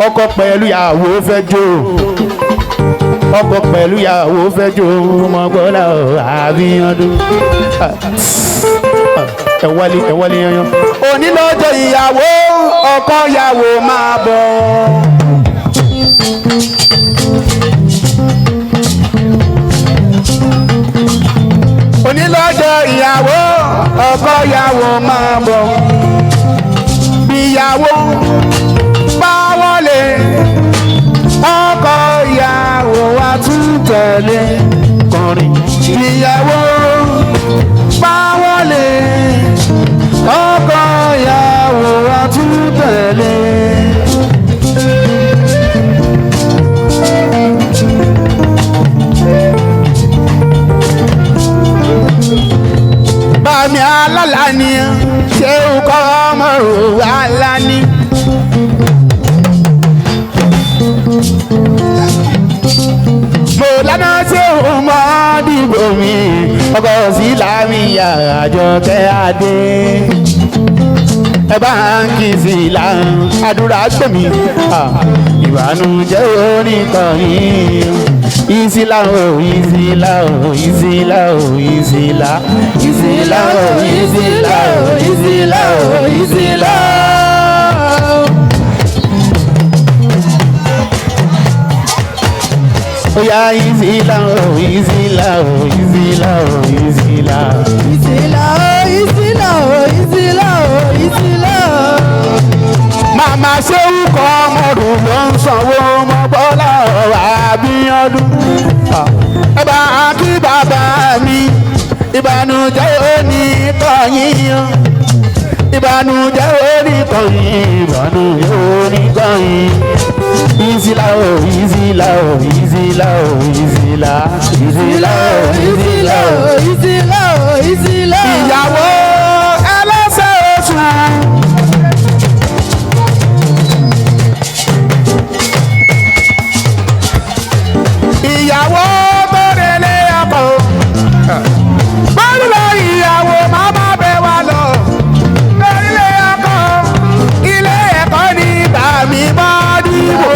Ọkọ pẹ̀lú ìyàwó fẹ́ jó, ọkọ pẹ̀lú ìyàwó fẹ́ jó. Mọ́gbọ́lá àbíyàndún, ẹ wálé, ẹ wálé yanyan. Òní lọ́jọ́ ìyàwó, ọkọ ìyàwó máa bọ̀. Òní lọ́jọ́ ìyàwó, ọkọ ìyàwó máa bọ̀. Ìyàwó bá wọlé, ọkọ ìyàwó wa tún tẹ̀lé kọrin. Ìyàwó bá wọlé, ọkọ ìyàwó wa tún tẹ̀lé. Bàmí alálà ni ṣé o kọ́ ọmọ rò wá ní. Mo lánà ṣé o mọ́ dìbò mi, ọkọ̀ sí láàmì Àjọkẹ́ Adé. Ẹ bá ń kí sí ìlànà àdúrà gbẹ̀mí ìbànújẹ́ oníkan yìí. Ìsìlá o, ìsìlá o, ìsìlá o, ìsìlá, ìsìlá o, ìsìlá o, ìsìlá o, ìsìlá. Oya, ìsìlá o, ìsìlá o, ìsìlá o, ìsìlá. Ìsìlá o, ìsìlá o, ìsìlá o, ìsìlá o. Màmá ṣéwù kọ́ ọmọdún ló ń sanwó ọmọ Bọ́lá ọ̀rọ̀ Àbíyàndún. Ẹ bá kí bàbá mi, ìbànújẹ́ òní kọ́yìn, ìbànújẹ́ òní kọ́yìn, ìbànújẹ́ òní kọ́yìn. Ìsìlá o, ìsìlá o, ìsìlá o, ìsìlá, ìsìlá o, ìsìlá o, Ìsìlá o, ìsìlá o. Ìyàwó ẹlẹ́sẹ̀ oṣù. Ìyàwó tó relé ọkọ, bọ́lá ìyàwó màmá bẹ wá lọ lórílé ọkọ, ilé ẹ̀kọ́ ní bàmí bọ́ dìbò.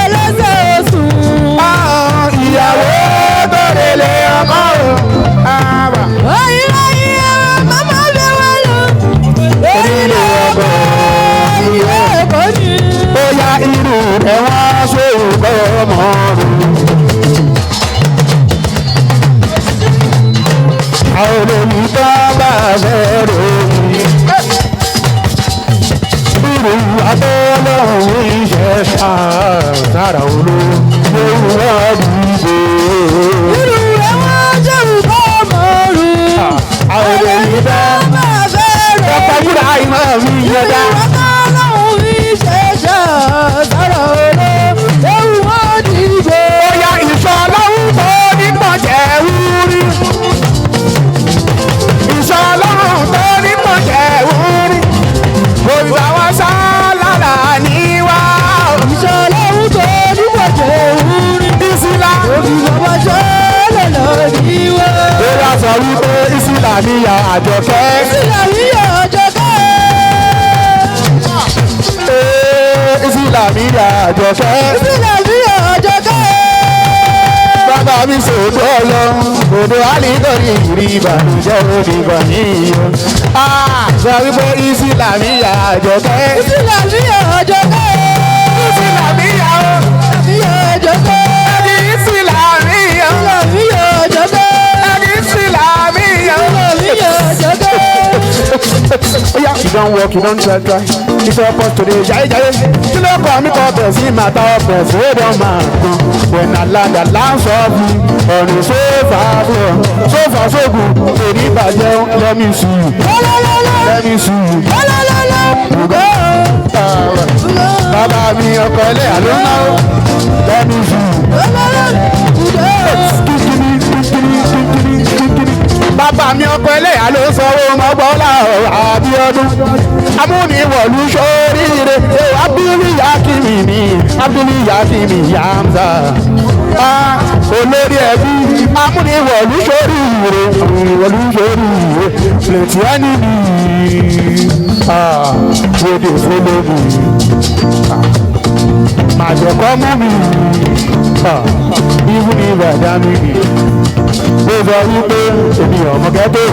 Ẹlẹ́sẹ̀ oṣù. Ìyàwó tó relé ọkọ. Òyìnbó ìyàwó màmá bẹ wá lọ. Orílẹ̀ ọkọ, ilé ẹ̀kọ́ ni. Bóyá irú rẹ̀ wá sóògbọ́ ọmọ rẹ̀. Àwọn olùtọ́ bá fẹ́ ròyìn. Irú abọ́lọ́hún iṣẹ́ sára olóògbé dìbò. Irú rẹ̀ wọ́n jẹ́rù kọ́ ọmọ rù. Àwọn olùtọ́ Bá fẹ́ rẹ̀. ọ̀pọ̀ wúrà ìmọ̀ mi yẹn dá. Bóyá ìṣọ́ ọlọ́run tó nípọn jẹ́ wúrí. Ìṣọ́ ọlọ́run tó nípọn jẹ́ wúrí. Òrìṣà wọn sá lára ní wá. Ìsìlá. Bóyá sọ wípé ìsìlá níyà Àjọkẹ́. Ee, ìsìlá níyà Àjọkẹ́. Bàbá mi sòdò ọlọ́run, òdò àlìkọ́rí ìrì ìbànújẹ́ òdìbọn níyọ. Sọ wípé ìsìlá níyà Àjọkẹ́. Ìsìlá níyà o. Ẹni ìsìlá níyà. Ẹni ìsìlá níyà. Oya, you don work, you don try try. It's up us today, jaye jaye. Kí ló kọ́ mi kọ́ bẹ̀ sí màtá ọbẹ̀ sí ó máa gan. When I land, I land softly. Ọ̀run so far so so far so good. Kò ní bàjẹ́, let me see you. Let me see you. Bàbá mi ọkọ̀ ẹlẹ́yà ló ń náwó. Let me see you. Bàbá mi ọkọ ẹlẹ́yà ló sanwó mọ́gbọ́lá Àbíọ́dún. Amúniwọ̀lú sóríire, Abdul Yakimi mi, Abdul Yakimi Yamza. Olórí ẹbí amúniwọ̀lú sóríire, amúniwọ̀lú sóríire, plenty enemy. Ah, wey dey follow me. Àjẹkọ́ mú mi ibú ní bàdá mi nì. Ó sọ wípé èmi ọmọ ghetto.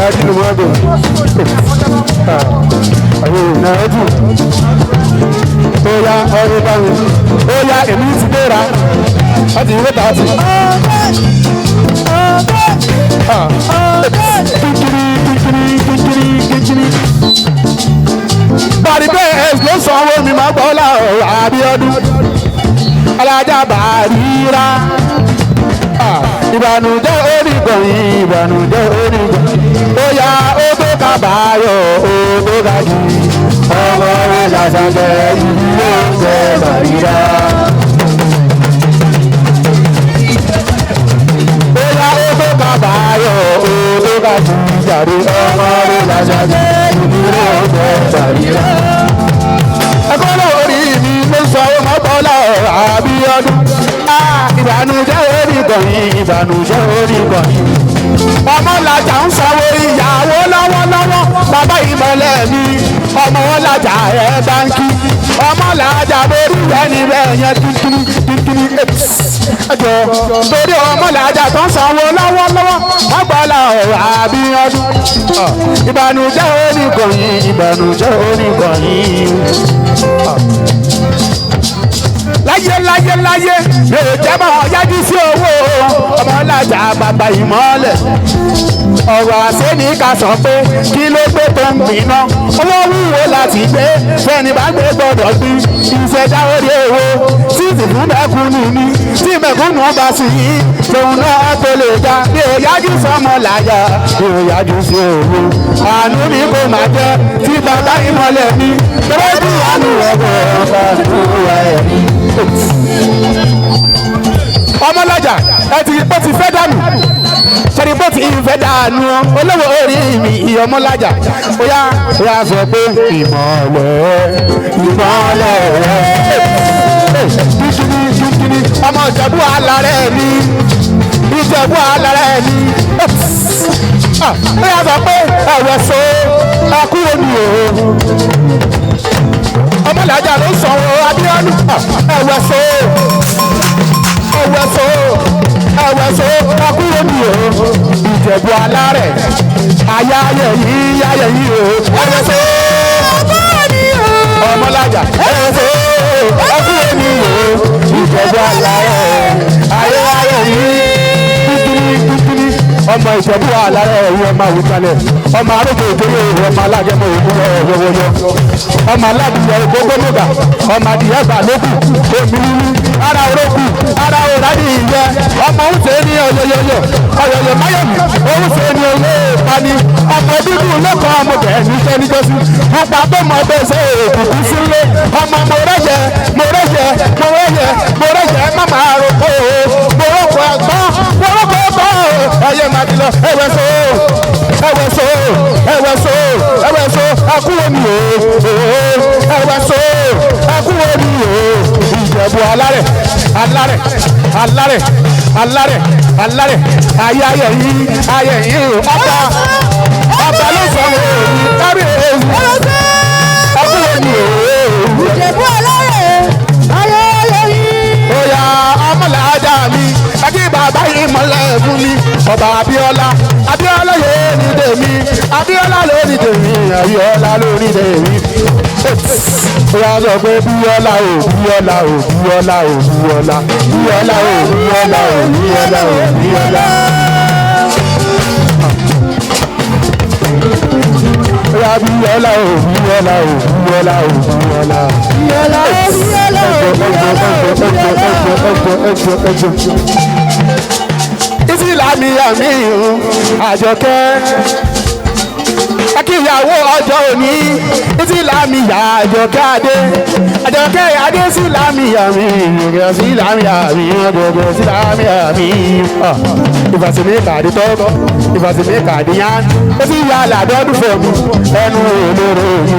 Ẹ kí ló mọ́tò? Àwọn èèyàn ẹ̀dùn. Ó yá ọdún bá mi. Ó yá èmi ti gbéra. Láti ìwé tààtì. Kíkiri kíkiri kíkiri kíkiri. Bàrí bẹ́ẹ̀ ló sanwó mi máa gbọ́ láàrọ̀ Abíọ́dún. Alájà Bàrírá. Ìbànújẹ́ onígbọ̀nyìn, ìbànújẹ́ onígbọ̀nyìn. Ó yá ó tó kábàáyọ̀, ó tó ga jù. Ọmọ rẹ̀ làṣàjẹ́ ìlú oúnjẹ Bàrírá. Ó yá ó tó kábàáyọ̀, ó tó ga jù. Jàre ọmọ rẹ̀ làṣàjẹ́ ìlú oúnjẹ Bàrírá. Ẹ̀kọ́ lórí mi ló sọ ọmọ Bọ́lá Abíọ́dún. Ìbànújẹ́ onígbọ̀nyìn, ìbànújẹ́ onígbọ̀nyìn. Ọmọlàjà ń sanwó ìyàwó lọ́wọ́lọ́wọ́, bàbá ìmọ̀lẹ̀ mi. Ọmọlàjà ẹ̀ báńkì. Ọmọlàjà borí ẹni bẹ́ẹ̀ yẹn kíkiri kíkiri. Ẹjọ́ torí ọmọlàjà tó ń sanwó lọ́wọ́lọ́wọ́, ọgbọ́lá ọ̀rọ̀ Abíọ́dún. Ìbànújẹ́ onígbọ̀nyìn, ìbànújẹ́ onígbọ̀nyìn. Láyé láyé láyé mi ò jẹ́ mọ́ yájú sí owó ọmọlàjà bàbá ìmọ̀lẹ̀. Ọ̀rọ̀ àṣẹ ní ká sọ pé kí ló gbé tó ń gbiná. Owó wúwo láti gbé fẹ́ni bá gbé gbọ́dọ̀ gbin. Ìṣẹ̀dá orí owó títì fún mẹ́kúnnù ni tí mẹ́kúnnù bá sì yí tòun náà tó lè ga. Mi ò yájú sọmọlàjà, mi ò yájú sí owó. Àánú mi kò máa jẹ́ tí bàbá ìmọ̀lẹ̀ mi. Tọ́jú àánú ẹ̀kọ́ ọ̀gá ẹ̀ mi. Ọmọlàjà ẹ ti bó ti fẹ́ dànù, ṣẹ́ni bó ti fẹ́ dànù olówó orí mi ìyọmọlàjà. Ó yá ó yá sọ pé ìmọ̀lẹ̀ ìmọ̀lẹ̀ kíkiri kíkiri ọmọ Ìjẹ̀bú alárẹ̀ mi, Ìjẹ̀bú alárẹ̀ mi. Ó yá sọ pé ẹ̀wẹ̀ so ẹkú omi o. Ọmọlàjà ló sọ̀rọ̀ Abíọ́dún. Ẹ̀wẹ̀ so ẹ̀wẹ̀ so ẹ̀wẹ̀ so ẹkú omi o. Ìjẹ̀bú alárẹ̀ ayé ayé yìí ayé yìí o. Ẹ̀wẹ̀ so ọmọlàjà ẹ̀wẹ̀ so ẹkú omi o. Ìjẹ̀bú alárẹ̀ ayé ayé yìí kíkiri kíkiri. Ọmọ Ìjẹ̀bú alárẹ̀ ẹ̀yìn ọmọ àwùjalẹ̀ ọmọ arógbó ìdóyè ọmọ alágẹmọ ògùn ọ̀wọ̀wọ̀yọ ọmọ aládìyẹ ògbógbómọgà ọmọ adìyẹ gbà lókù omi wíwí ara orókù ara òrádì ìyẹ ọmọ oúnjẹ ní ọyọyọyọ ọyọyọ máyọmí oúnjẹ ní olóò pani ọmọ dúdú lọkọ ọmọ bẹ́ẹ̀ níṣẹ́ níjọ́sí pupa tó mọ bẹ́ẹ̀ ṣe òkùnkùn sílé ọmọ mo rẹ́yẹ mo rẹ́yẹ mo rẹ́yẹ mo rẹ́yẹ má máa roko mo roko ẹ̀gbọ́n mo roko ẹ̀gbọ́n ẹ̀yẹ máa ti lọ ẹ̀wẹ̀ so ẹ̀wẹ̀ so ẹ̀wẹ̀ so ẹ̀wẹ̀ so ẹkú omi o ẹ̀wẹ̀ so ẹkú omi o. Ìjẹ̀bú alárẹ̀ alárẹ̀ alárẹ̀ alárẹ̀ alárẹ̀ ayé ayé yìí ayé yìí o. Ọba ọba ló sọ òní kárí èyí ẹkú omi o. Ìjẹ̀bú alárẹ̀ ayé ayé yìí. Oya ọmọlàjà mi ẹkí bàbá yìí mọ́lẹ̀ fún mi ọba Abíọ́lá Abíọ́lá yóò ní tèmi Abíọ́lá ló ní tèmi Abíọ́lá ló ní tèmi. Oya sọ pé Bíọ́lá o Bíọ́lá o Bíọ́lá o Bíọ́lá Bíọ́lá o Bíọ́lá o Bíọ́lá o Bíọ́lá. Oya Bíọ́lá o Bíọ́lá o Bíọ́lá o Bíọ́lá. Bíọ́lá o Bíọ́lá o Bíọ́lá o Bíọ́lá o. Ìsìlámì àmì Àjọkẹ́ akíyàwó ọjọ́ òní ìsìlámì Àjọkẹ́ adé Àjọkẹ́ adé ìsìlámì àmì ìsìlámì àmì ọjọ́jọ́ ìsìlámì àmì ìfàsìmí kàdí tọ́tọ́ ìfàsìmí kàdí yán ó sì yà ládọ́dún fọ̀mù ẹnu olóró yìí.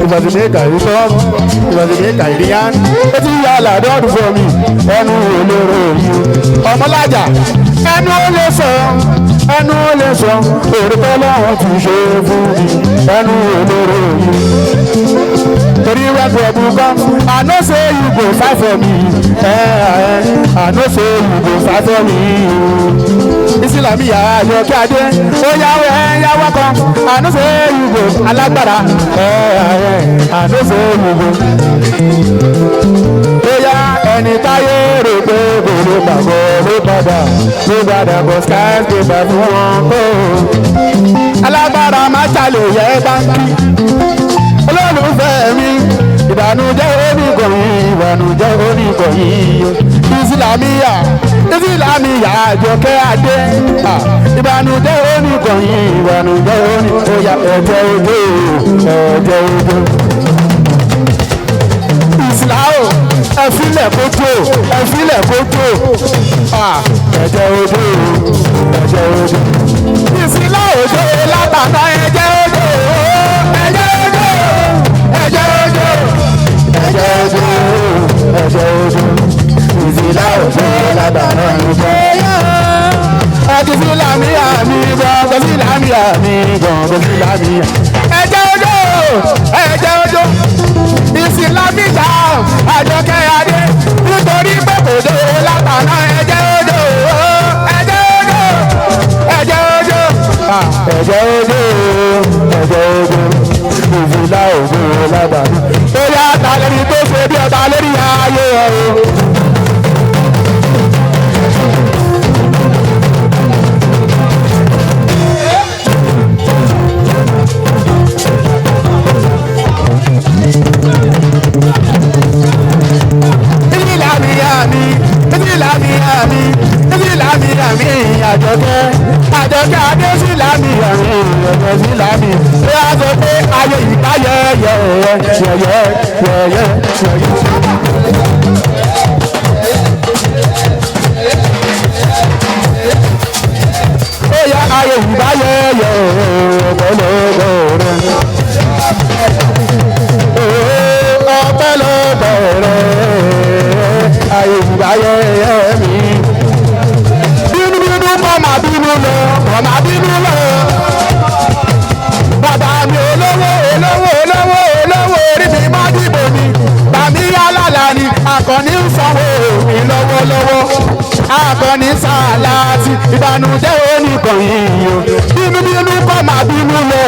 Ìfàsìmí kàdí tọ́tọ́ ìfàsìmí kàdí yán ó sì yà ládọ́dún fọ̀mù ẹnu olóró yìí. Ọmọlájà ẹnu ó lè sọ Ẹnu lè sọ òrùkọ́ lọ́wọ́ ti ṣe fún mi. Ẹnu olóró yìí. Torí when trouble come, I know say you go fight for me. Eh, I know say you go fight for me. Ìsìlámì Àjọkẹ́ Adé, ó yáwó ẹ̀ yáwó kan, I know say you go alágbára. Eh, I know say you go. Bóyá ẹni táyé rò pé kò lè pàgọ́ ló padà bọ̀ skyscraper fún wọn kó. Alágbára má jalè yẹ báńkì. Olólùfẹ́ mi, ìbànújẹ́ oníkọ̀yìn, ìbànújẹ́ oníkọ̀yìn. Ìsìlámíyà, Ìsìlámíyà Àjọkẹ́ Adé. Ìbànújẹ́ oníkọ̀yìn, ìbànújẹ́ oníkọ̀yìn. Ẹ̀jẹ̀ ojú, ẹ̀jẹ̀ ojú. Ìsìláò, ẹ̀fílẹ̀ kó tó, ẹ̀fílẹ̀ kó tó. Ẹ̀jẹ̀ ojú, ẹ̀jẹ̀ ojú. Ìsìláò tó látàná, ẹ̀jẹ̀ ojú, ẹ̀jẹ̀ ojú, ẹ̀jẹ̀ ojú, ẹ̀jẹ̀ ojú, ẹ̀jẹ̀ ojú. Ìsìláò tó látàná, ẹ̀jẹ̀ ẹ̀jẹ̀ sílámì àmì gbọ̀ngàn sílámì àmì gbọ̀ngàn sílámì. Ẹ̀jẹ̀ ojú, ẹ̀jẹ̀ ojú. Ìsìlámì jà Àjọkẹ́ Adé nítorí pé kò dé látàná, ẹ̀jẹ̀ ojú, ẹ̀jẹ̀ ojú, ẹ̀jẹ̀ ojú, ẹ̀jẹ̀ ojú, ẹ̀jẹ̀ ojú. Ìsìlá ojú látàná. Ó yá ta lórí tó ṣe bí ọba lórí ayé ẹ̀ o. Ìsìlámì, Ìsìlámì àmì Àjọkẹ́, Àjọkẹ́ Adé, Ìsìlámì àmì Àjọkẹ́, Ìsìlámì. Ṣé a sọ pé ayé ìgbà yẹ̀yẹ̀ yẹ̀yẹ̀ yẹ̀yẹ̀ yẹ̀yẹ̀. Ó yá, ayé ìgbà yẹ̀yẹ̀ ọ̀pọ̀lọpọ̀ rẹ̀. Ọpẹ́lọpẹ́ rẹ̀, ayé ìgbà yẹ̀yẹ̀ mi. Bínú bínú kọ́ máa bínú lọ, kọ́ máa bínú lọ. Bàbá mi olówó, olówó, olówó, olówó orí mi má dìbò mi. Bàmí alálà ni akọni ń sanwó mi lọ́wọ́lọ́wọ́. Akọni sàlàtì ìbànújẹ́ oníkànnì o. Bínú bínú kọ́ máa bínú lọ.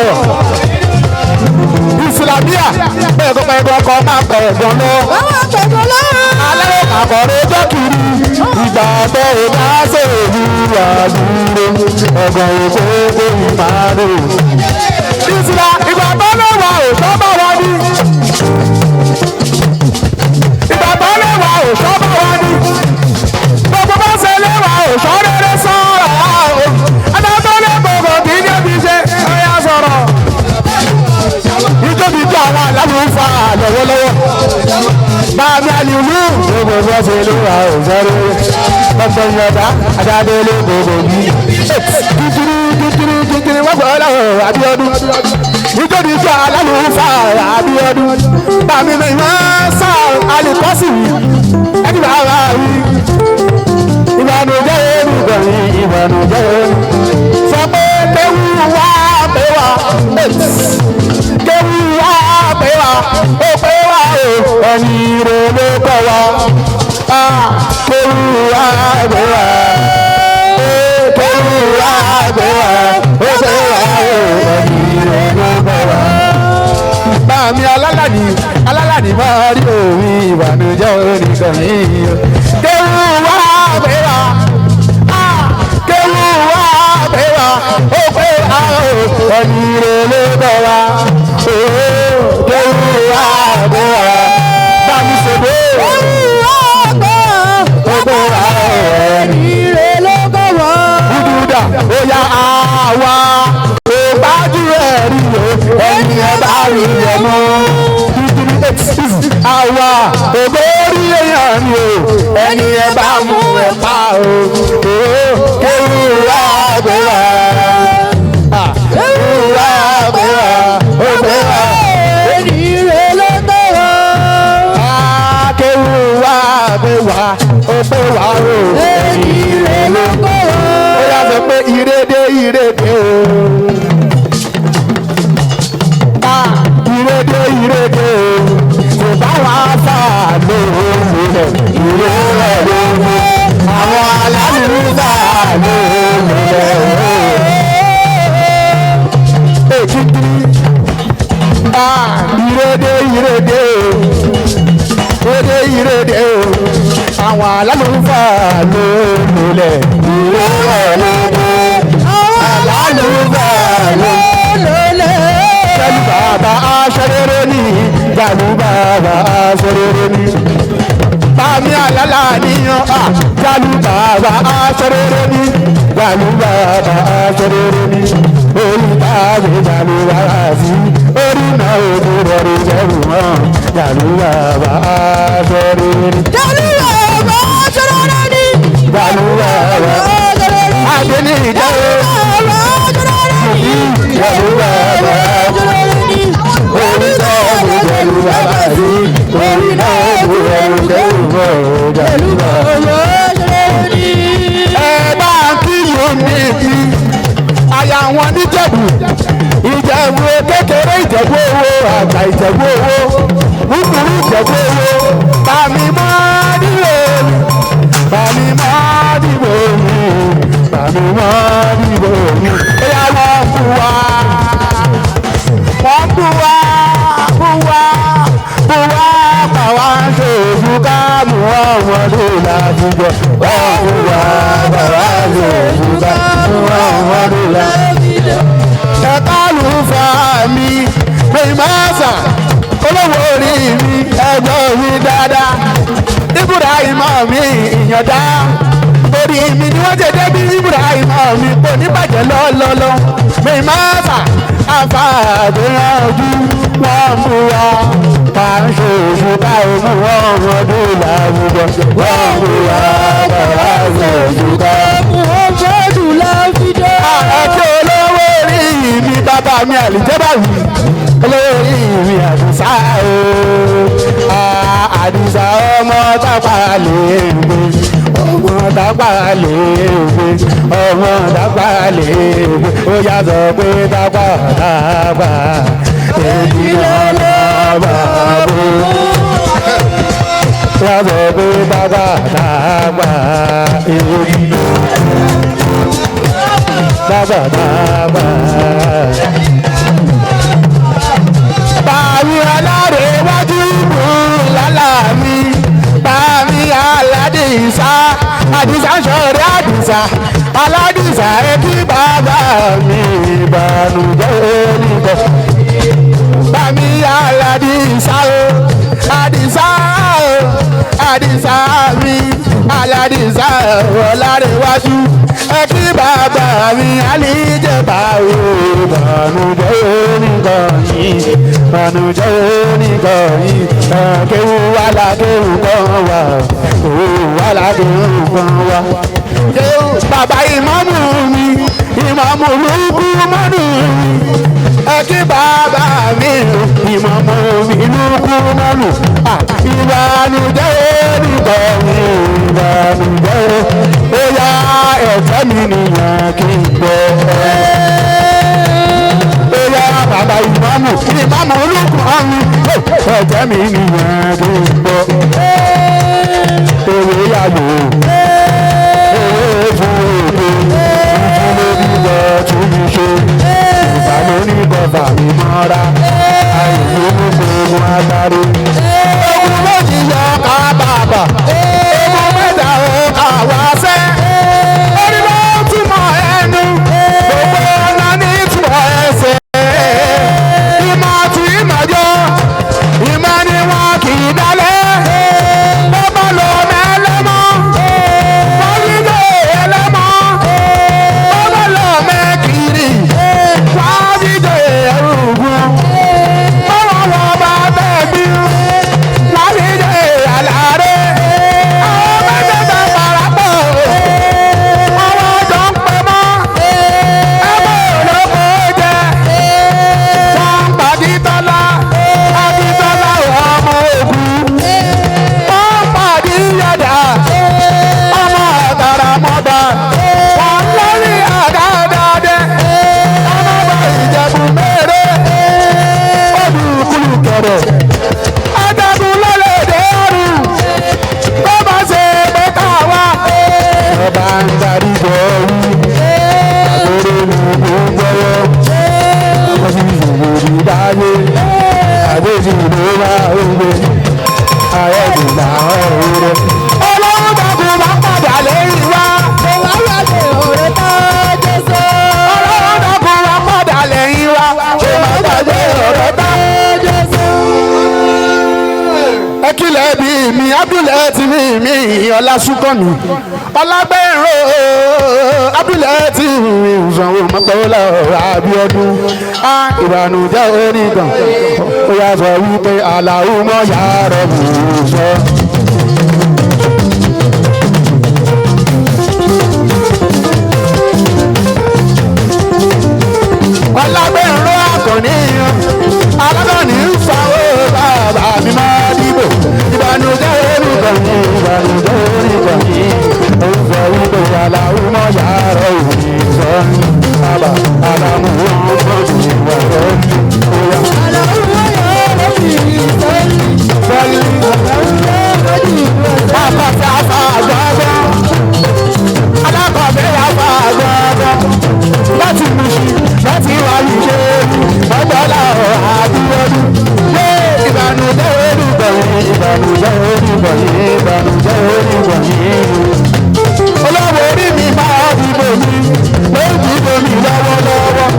Ìsìlámíà pẹ̀gọ́pẹ̀gọ́ kọ́ máa pẹ̀gọ́ lọ. Àwọn àpẹ̀gọ́ lọ. Alẹ́ àkọ́rẹ́ ọjọ́ kiri ìgbà tó o bá ṣèlú àdúró ọgàn òkú ìmàlú. Ìsìlá ìgbà tó lè wà ò tó bá wà ní. Ìgbà tó lè wà ò tó bá wà ní. Gbogbo bá ṣe lè wà ò tó rere sọ̀rọ̀ o. Adájọ́ lè gbogbo kì í jẹ́ fi ṣe ọ̀yà sọ̀rọ̀. Ìjọba ìjọ àwọn àlámù ń fa lọ́wọ́lọ́wọ́. Bàmí àlùlù gbogbo bó ṣe lè wà ò sọ́rọ́. Gbogbo ìyọ̀dá àdádélé gbogbo yìí. Kìkìrì kìkìrì kìkìrì wọ́n gbọ́ lọ́wọ́ Abíọ́dún. Nítorí ìjọ alálùfà Abíọ́dún. Bàmí mi wọ́n sá alùpọ́sì ẹni bàbá mi. Ìbànújẹ́ olùgbọ̀nyìn, ìbànújẹ́ olù. Sọ pé kéwú wá pé wá. Kéwú wá pé wá. Ó pé wá o. Ẹni rẹ̀ ló kọ́ wa. Kéwú wá pé wá. Kéwú wá pé wá. Ó pé wá o. Ẹni rẹ̀ ló kọ́ wa. Bàmí alálàní, alálàní máa rí òun ìbànújẹ́ oníkànnì. Kéwú wá pé wá. Kéwú wá pé wá. Ó pé wá o. Ẹni rẹ̀ ló kọ́ wa. Kéwú wá pé wá. Bàmí ṣègbè. Ó pé wá o. Ẹni Ire ló kọ́ wọ́n. dúdúdà ó yá àwa kò gbájú ẹ̀ rí o, ẹni ẹ bá rí ẹ mọ́. Àwa ògbó rí èèyàn ni o, ẹni ẹ bá mú ẹ pa o. Kéwú wá gbé wá, kéwú wá gbé wá, ó gbé wá. Ire ló kọ́ wọ́n. Kéwú wá gbé wá, ó gbé wá o. Ire ló kọ́ wọ́n. Ó yá sọ pé ìrédé three. Ìrèdè ìrèdè o, ìrèdè ìrèdè o, àwọn alálùfáà ló lulẹ̀. Ìrèdè Àwọn alálùfáà ló lólè. Jálù bàbá aṣọ rere ní, jálù bàbá aṣọ rere ní. Bàmí àlálà níyan, jálù bàbá aṣọ rere ní, jálù bàbá aṣọ rere ní. Orí táàbù jálù bàbá sí, orí náà ojú rọrí jẹ́rù mọ́, jálù bàbá aṣọ rere ní. Jálù bàbá aṣọ rere ní. Jálù bàbá Aṣọ rere ní. Adé ní ìjẹ́ o. Bàbá aṣọ rere ní. Jálù bàbá Aṣọ rere ní. Orí táàbù jálù bàbá sí, orí náà ojú rọrí jẹ́rù mọ́, jálù bàbá. Bàbá aṣọ rere ní. Ẹ bá ń kí yóò ní kí aya wọn níjẹ̀bù, ìjẹ̀bù kékeré, ìjẹ̀bù owó àgbà, ìjẹ̀bù owó kúkúrú, ìjẹ̀bù owó. Bàmí mọ́ dìbò mi, bàmí mọ́ dìbò mi, bàmí mọ́ dìbò mi. Bóyá wọ́n bù wá, wọ́n bù wá, bù wá, bù wá, bàwá ń ṣe òṣù ká mú ọmọdé láti jọ. Wọ́n bù wá, bàwá ń ṣe òṣù ká mú ọmọdé láti jọ. Ẹ̀ka ló fa mi pé máa olówó orí mi, ẹ̀gbọ́n mi dáadáa, Ibrahim mi ìyànda orí mi ni wọ́n jẹ́ débi. Ibrahim mi kò ní bàjẹ́ lọ́lọ́lọ́ mi máa fà àfàdéhànjú. Wọ́n mú wa bá ń ṣe oṣù káwọn mú wọn ọdún làwùjọ. Wọ́n mú wa bá ń ṣe oṣù káwọn. Muhammadu Lafide. Àti olówó orí mi, bàbá mi àlìjẹ́bà mi, olówó orí mi àdìsá o, àdìsá ọmọ tápà lè gbé, ọmọ tápà lè gbé, ọmọ tápà lè gbé. Ó yà sọ pé tápà tápà èyí lọ́lọ́ bàbá, yà sọ pé tápà tápà èyí tápà tápà. Bàmí aláre wájú mú lálá mi, bàmí aládìsá, àdìsá sọ̀rọ̀ àdìsá, aládìsá ẹbí bàbá mi ìbànújẹ́ onígbọ̀. Bàmí aládìsá o, àdìsá o, àdìsá mi, aládìsá ọ̀làrẹ̀wájú. Ẹbí bàbá mi àlìjẹ̀bà o, ìbànújẹ́ onígbọ̀ yìí, ìbànújẹ́ onígbọ̀ yìí. Kéwú wà lákéwú kan wà, òwú wà lákéwú kan wà. Kéwú bàbá ìmáàmù mi, ìmáàmù lukú mọ́nù mi, ẹ kí bàbá mi ìmáàmù mi lukú mọ́nù. Ìbànújẹ́ onígbọ̀ mi, ìbànújẹ́ ó yá ẹ̀fẹ́ mi nìyẹn kí n gbọ́. Ó yá bàbá ìmáàmù, ìmáàmù olùkọ́ mi, ẹ̀jẹ̀ mi nìyẹn kí n gbọ́. Ewé yàgò, ewé fún èdè, ìdílé bíbọ̀ tún mi ṣe, ìbàlẹ̀ onígbọ̀fà mi mọ́ra, àìní gbogbo agbárí. Ogun méjì yọ ká bàbà, ogun mẹ́ta ó ká wá sẹ́. Orí ló túmọ̀ ẹnu, gbogbo ọ̀nà ní túmọ̀ ẹsẹ̀. Ìmọ̀ àti ìmọ̀jọ́, ìmọ̀ ni wọn kì í dálẹ̀. Bọ́bá lọ mẹ́lẹ́mọ́, bọ́lídé ẹlẹ́mọ́, bọ́bá lọ mẹ́kiri, wájídé ẹrùgún. Bọ́wọ́ wọn bá bẹ́ẹ̀ bí, wájídé àlàré. láyé àdéjì ló máa ń gbé ayé ìgbà ọ̀rẹ́. Ọlọ́run dàgbò máa padà lẹ́yìn wá. Ọlọ́run dàgbò máa padà lẹ́yìn wá. Ṣé máa gbàgbé ọ̀rọ̀ bá ẹkílẹ̀ bí mi abúlẹ̀ ti mi mi ọlásùnkànmí ọlágbẹ̀rọ abúlẹ̀ ti mi ìsanwó mọ́tòlá Abíọ́dún á ìbànújẹ́ oníkan ó yà sọ wípé aláwọ̀ mọ́ yàrá mò ń sọ. Ọlágbẹ̀rọ akọni alákọ̀ọ́nì ń sanwó bàbá mi máa dìbò ìbànújẹ́ oníkan ìbànújẹ́ oníkan ó ń sọ wípé aláwọ̀ mọ́ yàrá òní sọ bàbá aláwọ̀ mọ́ ìwà rẹ̀ ó yà. Bàbá tí a fa àgbàgbọ́, alákọ̀ọ́bẹ̀ yà fa àgbàgbọ́, láti mú sí, láti wá ìṣe, ọgbọ́lá àbíọ́dún. Yé ìbànújẹ́ olùgbọ̀yìn, ìbànújẹ́ olùgbọ̀yìn, ìbànújẹ́ olùgbọ̀yìn. Olówó orí mi máa dìbò mi, ló ń dìbò mi lọ́wọ́lọ́wọ́.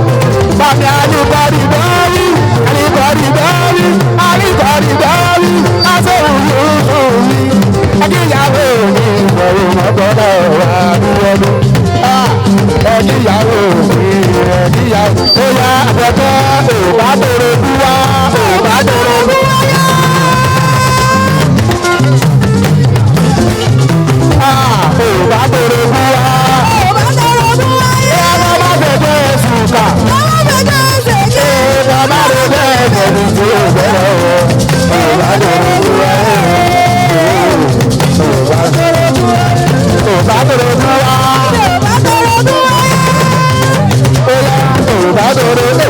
Bàbá alùpàdé báwí, alùpàdé báwí, alùpàdé báwí, aṣọ́run yóò fún mi. Ẹjíyàwó mi ìbọ̀wọ̀ mọ́tọ́lá wà lúwọ́lú. Ẹjíyàwó mi, ẹjíyàwó. Ó yá àbẹ̀tẹ̀ òbá tòrò bú wá, òbá tòrò bú wá. Òbá tòrò bú wá. Ẹ má fẹjọ́ ẹ̀sùn kà. Ẹ má rojọ́ ẹ̀sẹ̀ ní tí ò gbọ́dọ̀ wọ̀. Òbá tòrò bú wá. Òbá tòrò bú wá. Ó yá òbá tòrò bú.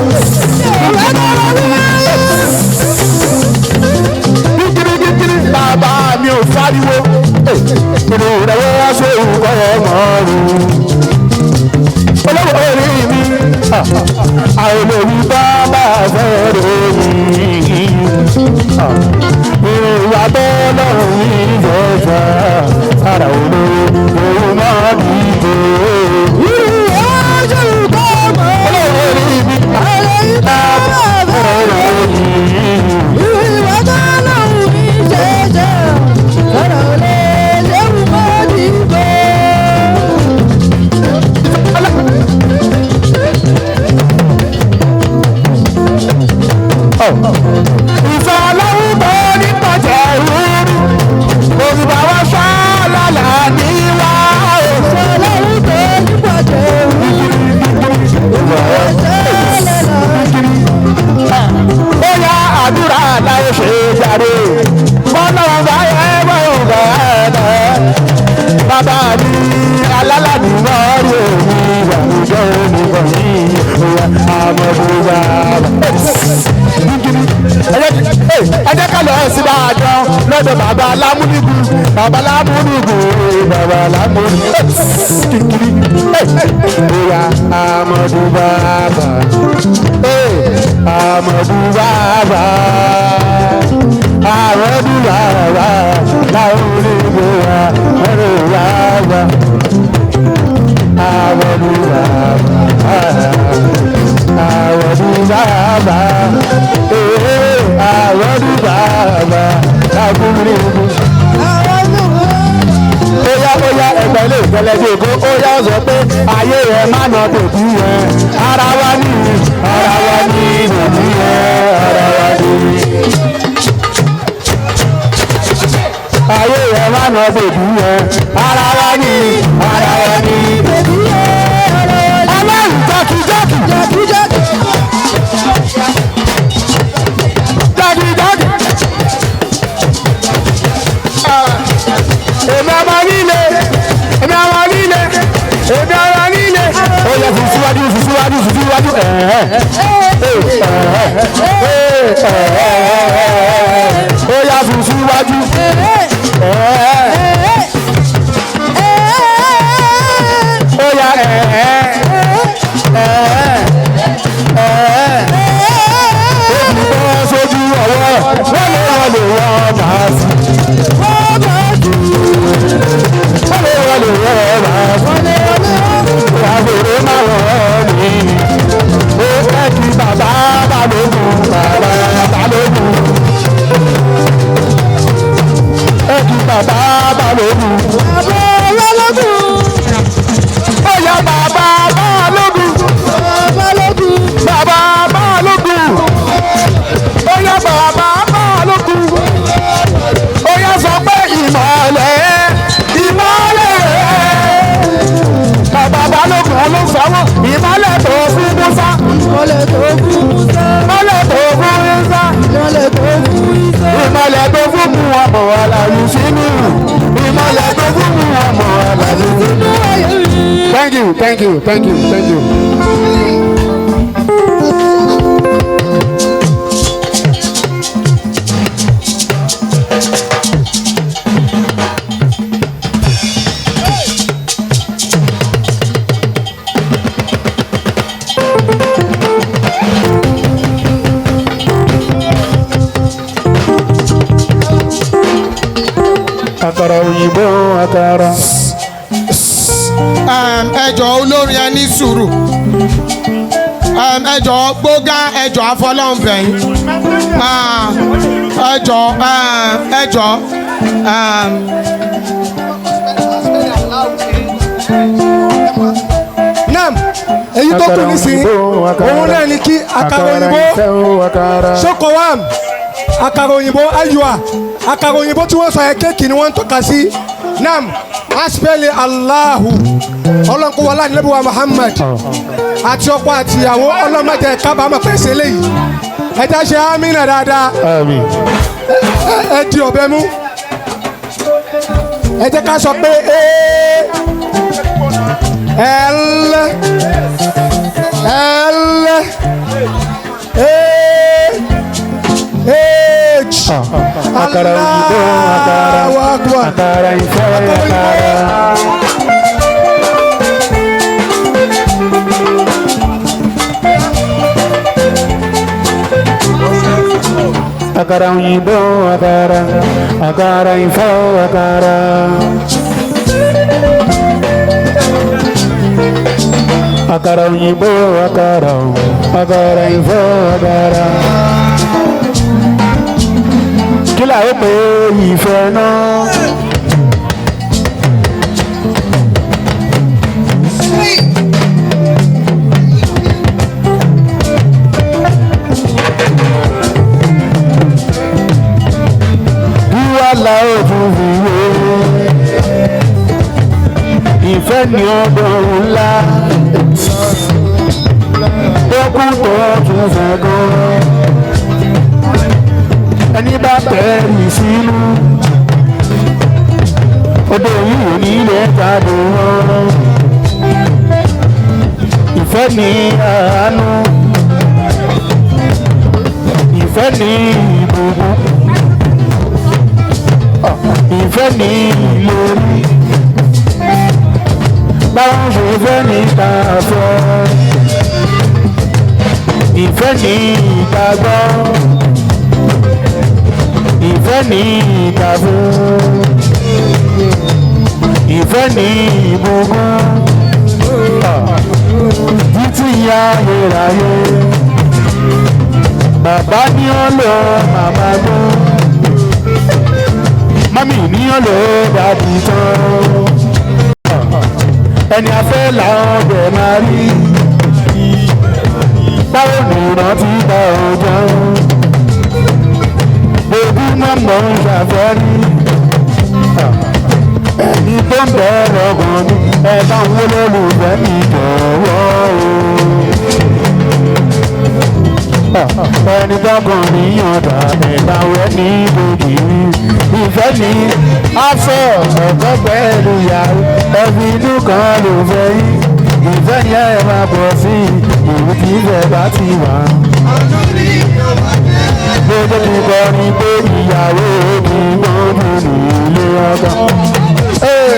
Kíkiri bàbá mi ò fariwo. Inú rẹ̀ wá ṣe ìwọ ọmọ rẹ̀. Olówó orí mi, àwọn olórí bàbá fẹ́ ròyìn. Ìwà bọ́lá mi jọ̀jà, ara olówó òun máa dìbò. Olówó orí mi, bàbá fẹ́ ròyìn. Ìfẹ́ ọlọ́run tó nípa jẹ́ rúrú, òrùbá wa ṣáàlàlà ní wá. Ó yá àdúrà láyé ṣe jàre, bọ́lọ́run bá yẹ bọ́lọ́run bá yẹ lọ. Bàbá mi alálàdì wọ́n rí òní ìbànújẹ́ òní kan yìí, òyà àmọ̀dé bàbá. Ẹ jẹ́ ká lọ sí Ìbàdàn lọ́dọ̀ bàbá Lámúnigun, bàbá Lámúnigun, bàbá Lámúnigun. Kíkiri òyà àmọ̀dé bàbá, àmọ̀dé bàbá, àmọ̀dé bàbá, Lámúnigun wà, àmọ̀dé bàbá, àmọ̀dé bàbá, àwọ̀dù bàbá, ee àwọ̀dù bàbá, lágúnrúgbù. Óyá óyá ẹgbẹ́ ilé ìfẹ́lẹ́ bí ògo, óyá sọ pé ayé rẹ̀ má nà bèbí yẹn, ara wa ní, ara wa ní bèbí yẹn, ara wa ní. Ayé rẹ̀ má nà bèbí yẹn, ara wa ní, ara wa ní. Ọlọ́run jákèjákè. Jákèjákè. Èmi ọmọ nílé, èmi ọmọ nílé, èmi ọmọ nílé. Ó yẹ fi síwájú, fi síwájú, fi síwájú. Ó yá fi síwájú. Ó yá ẹ̀ẹ́. Ó fi Ìmọ̀lẹ̀ tó fún Musa. Ìmọ̀lẹ̀ tó fún Isa. Ìmọ̀lẹ̀ tó fún Isa. Ìmọ̀lẹ̀ tó fún mu ọmọ aláyù sínú. Ìmọ̀lẹ̀ tó fún mu ọmọ aláyù Sínú ayé mi. Thank you, thank you, thank you, thank you. Àkàrà òyìnbó àkàrà. Ẹ jọ̀ọ́, olórin, ẹ ní sùúrù. Ẹ jọ̀ọ́, gbógá, ẹ jọ̀ọ́, àfọlọ́ǹbẹ̀yìn. Ah, ẹ jọ̀ọ́, ẹ jọ̀ọ́. Nam, èyí tó kù nísìnyí, òun náà ni kí àkàrà òyìnbó sokowam, àkàrà òyìnbó ayua, àkàrà òyìnbó tí wọ́n sọ yẹn, kéèkì ni wọ́n ń tọ́ka sí. Nam, asipẹ́lì Allahu ọlọ́nkọ́wọlá nílẹ́bùwà Muhammad àti ọkọ àti ìyàwó, ọlọ́mọdé kábàámọ̀ pèsè léyìí. Ẹ já ṣe amínà dáadáa. Àmín. Ẹ di ọ̀bẹ mú. Ẹ jẹ́ ká sọ pé A L L A H. Àkàrà òyìnbó àkàrà. Allahu Akbar. Àkàrà ìfẹ́ àkàrà. Àkàrà òyìnbó àkàrà, àkàrà ìfẹ́ àkàrà. Àkàrà òyìnbó àkàrà, àkàrà ìfẹ́ àkàrà. Kí là ó pè ìfẹ́ náà? Wíwá la ó tún fi wé. Ìfẹ́ ni ọdún ńlá. Tó kú tó tún fẹ́ gan. Ẹni bá tẹ̀lé sínú. Odò yìí ò ní lè jáde wọn. Ìfẹ́ ni àánú. Ìfẹ́ ni ìbùkún. Ìfẹ́ ní ìlérí, báwọn ṣe fẹ́ ní ká fẹ́. Ìfẹ́ ní ìgbàgbọ́. Ìfẹ́ ní ìgbàgbọ́. Ìfẹ́ ní ìbùkún títí ayérayé. Bàbá ní ó lọ, màmá gbọ́, mọ́mì ní ó lọ, dàbí tán. Ẹni afẹ́ làwọn bẹ̀ máa rí. Báwo ni ìrántí bá ọjọ́ gbogbo náà mọ̀ ń ṣàfẹ́rí ẹni tó ń bẹ̀rẹ̀ ọkàn mi? Ẹ bá ń wọlé olùfẹ́ mi jọ̀wọ́ o. Ẹni tọkàn mi yànda, ẹ bá wẹ́ ní ibojì mi. Ìfẹ́ mi aṣọ ọ̀kọ́ pẹ̀lú ìyàwó, ẹbí inú kan ló fẹ́ yí. Ìfẹ́ yẹn ẹ máa pọ̀ sí i, ìlú tí ìfẹ́ bá ti wà. Gbogbo ti kọ́ ni pé ìyàwó mi gbọ́dọ̀ nílé ọkọ. Hey.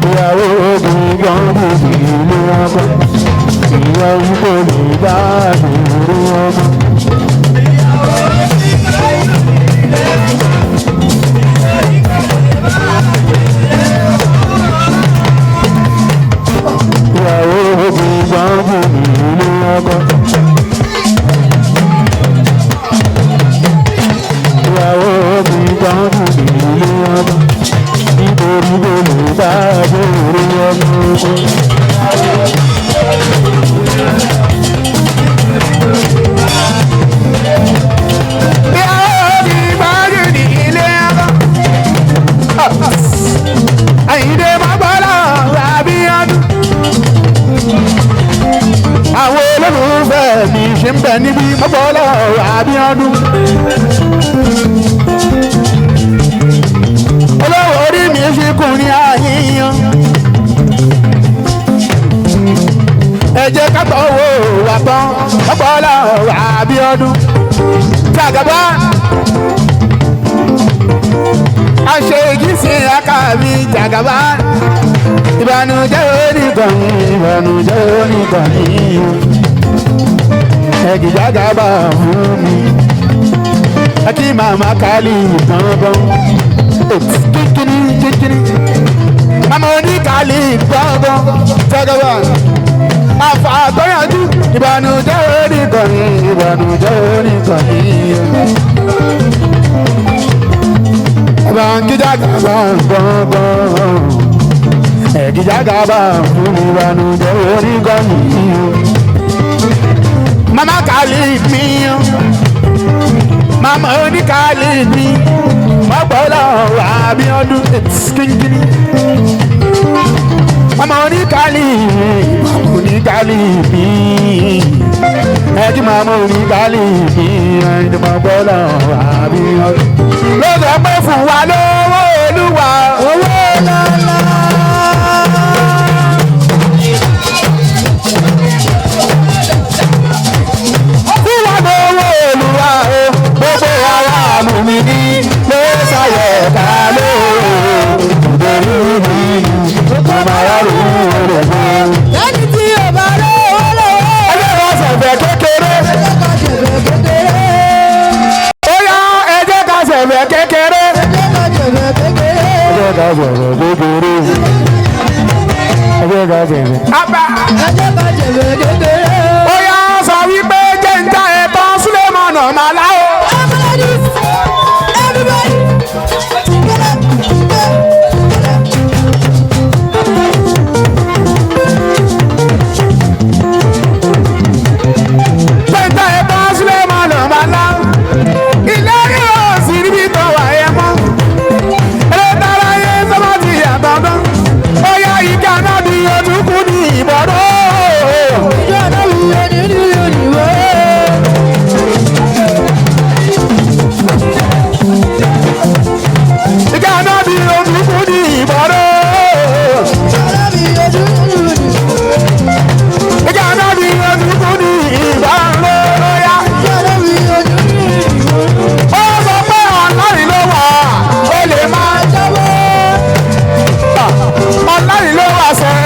Ìyàwó mi gbọ́dọ̀ nílé ọkọ. Ìyàwó kò lè bá àbúrò ọmọ. Ìyàwó mi gbọ́dọ̀ nílé ọkọ. Ìyàwó mi gbọ́dọ̀ nílé ọkọ. Nítorí kò lè bá àbúrò ọmọ. Ìyàwó mi gbọ́dọ̀ níbi mọ́bọ́lá Abíọ́dún. Olówó orí mi fi kún ní àyíyan. Ẹ jẹ́ ká tọ́ owó wa tán mọ́bọ́lá Abíọ́dún. Jàgàbá àṣẹ ìgísí akáàbí Jàgàbá. Ìbànújẹ́ oníkànnì, ìbànújẹ́ oníkànnì. Ẹ̀gì Jàgàbá fún mi. Akí màmá kálí gbọ̀ngbọ̀n. Kíkiri kíkiri. Màmá oníkálí gbọ̀ngbọ̀n. Jàgàbá. Àfà àtọ́yànjú. Ìbànújẹ́ oníkànnì, ìbànújẹ́ oníkànnì. Ẹ̀bàǹkì Jàgàbá gbọ̀ngbọ̀n. Ẹ̀gì Jàgàbá fún mi, ìbànújẹ́ oníkànnì. Mama kálí mi, mama oníkálí mi, mọ́gbọ́lá Abíọ́dún kínkínní. Mama oníkálí mi, mama oníkálí mi, ẹ̀jí mama oníkálí mi, ẹ̀jí mọ́gbọ́lá Abíọ́dún. Ló sọ pé fún wa lówó Olúwa, owó lọ́lá. Fún wa lówó Olúwa o, gbogbo ara mú mi ní ló ṣàyẹ̀ ká ló ìdòwú mi, ọmọ aráàlú rẹ̀ fún. Lẹ́ni tí ò bá lówó lọ́wọ́. Ẹ jẹ́ ká ṣẹ̀fẹ̀ kékeré. Ẹ jẹ́ ká ṣẹ̀fẹ̀ kékeré. Ó yá, ẹ jẹ́ ká ṣẹ̀fẹ̀ kékeré. Ẹ jẹ́ ká ṣẹ̀fẹ̀ kékeré. Ẹ jẹ́ ká ṣẹ̀fẹ̀ kékeré. Ẹ jẹ́ ká ṣẹ̀fẹ̀. Abá. Ẹ jẹ́ ká ṣẹ̀fẹ̀ kékeré. Ó yá, sọ wípé jẹ́ ń já ẹ̀ tán Súlẹ̀mọ̀nà Màláò. Everybody, everybody, get up, get up, get up. Pẹ̀ntà ẹ̀bá Súlẹ̀mọ̀nà Màláò. Ilé yóò sì níbi tó wà ẹ̀ mọ́. Ẹlẹ́tara yé sọ́mọ́ ti yàtọ̀ tán. Ó yá ìka náà di ojúkú ní ìbọ̀dọ̀. Ìjọ náà wù ú ní ní òyìnbó. Ìka náà di ojúkú ní ìbọ̀dọ̀. Ìjọ náà wù ú ní ní òyìnbó. Ìka náà di ojúkú ní ìbọ̀dọ̀. Ó yá. Ìjọ náà wù ú ní ní òyìnbó. Ó sọ pé ọ̀nàrin ló wà, ó lè máa Jábọ́, tà. Ọ̀nàrin ló wà sẹ́.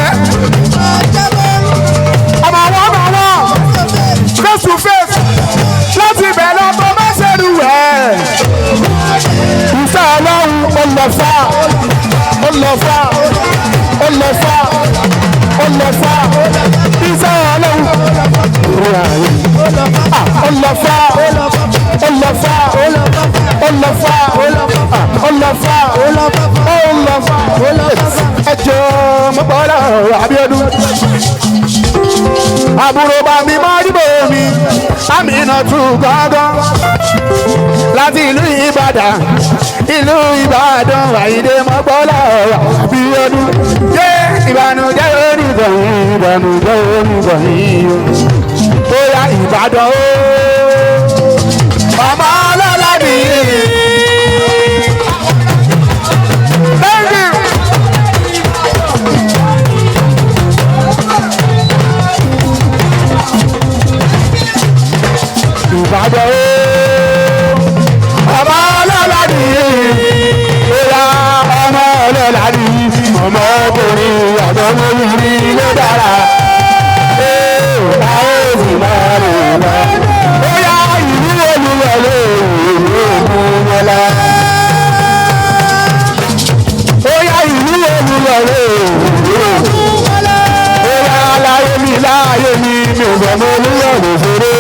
jábọ́, Ọmọ wọn bá wọn face to face láti ibẹ̀ lọ tó má ṣe rú ẹ̀. Ìfẹ́ Ọlọ́run ó lọ fà, ó lọ fà, ó lọ fà, ó lọ fà. Ìfẹ́ Ọlọ́run ó lọ fà, ó lọ fà, ó lọ fà, ó lọ fà, ó lọ fà. Ẹ jọ̀ọ́ mo bọ́ lọ́rọ̀ Abíọ́dún. Àbúrò bá mi mọ́ dìbò mi, Amina tún gángan. Láti ìlú Ìbàdàn, ìlú Ìbàdàn, Àyìndé Mọ́gbọ́lá Abíọ́dún. Yé ìbànújẹ́ onígbọ̀nyìn, ìbànújẹ́ onígbọ̀nyìn. Ó yá Ìbàdàn o, ọmọ ọlọ́lá mi. Thank you. Ìbàdàn o, ọmọ ọlọ́lá ni, ìyá ọmọ ọlọ́lá ni, ọmọkùnrin ọ̀dọ́mọbìnrin ló dára. Ee, a ó sì máa rìn lọ. Ó yá ìlú Olúwọlé, ìlú Ògúnmọ́lá. Ó yá ìlú Olúwọlé, ìlú Ògúnmọ́lá. Ó yá láyé mi, láyé mi, mi ò fẹ́ mọ Olúyọ̀lé ṣeré.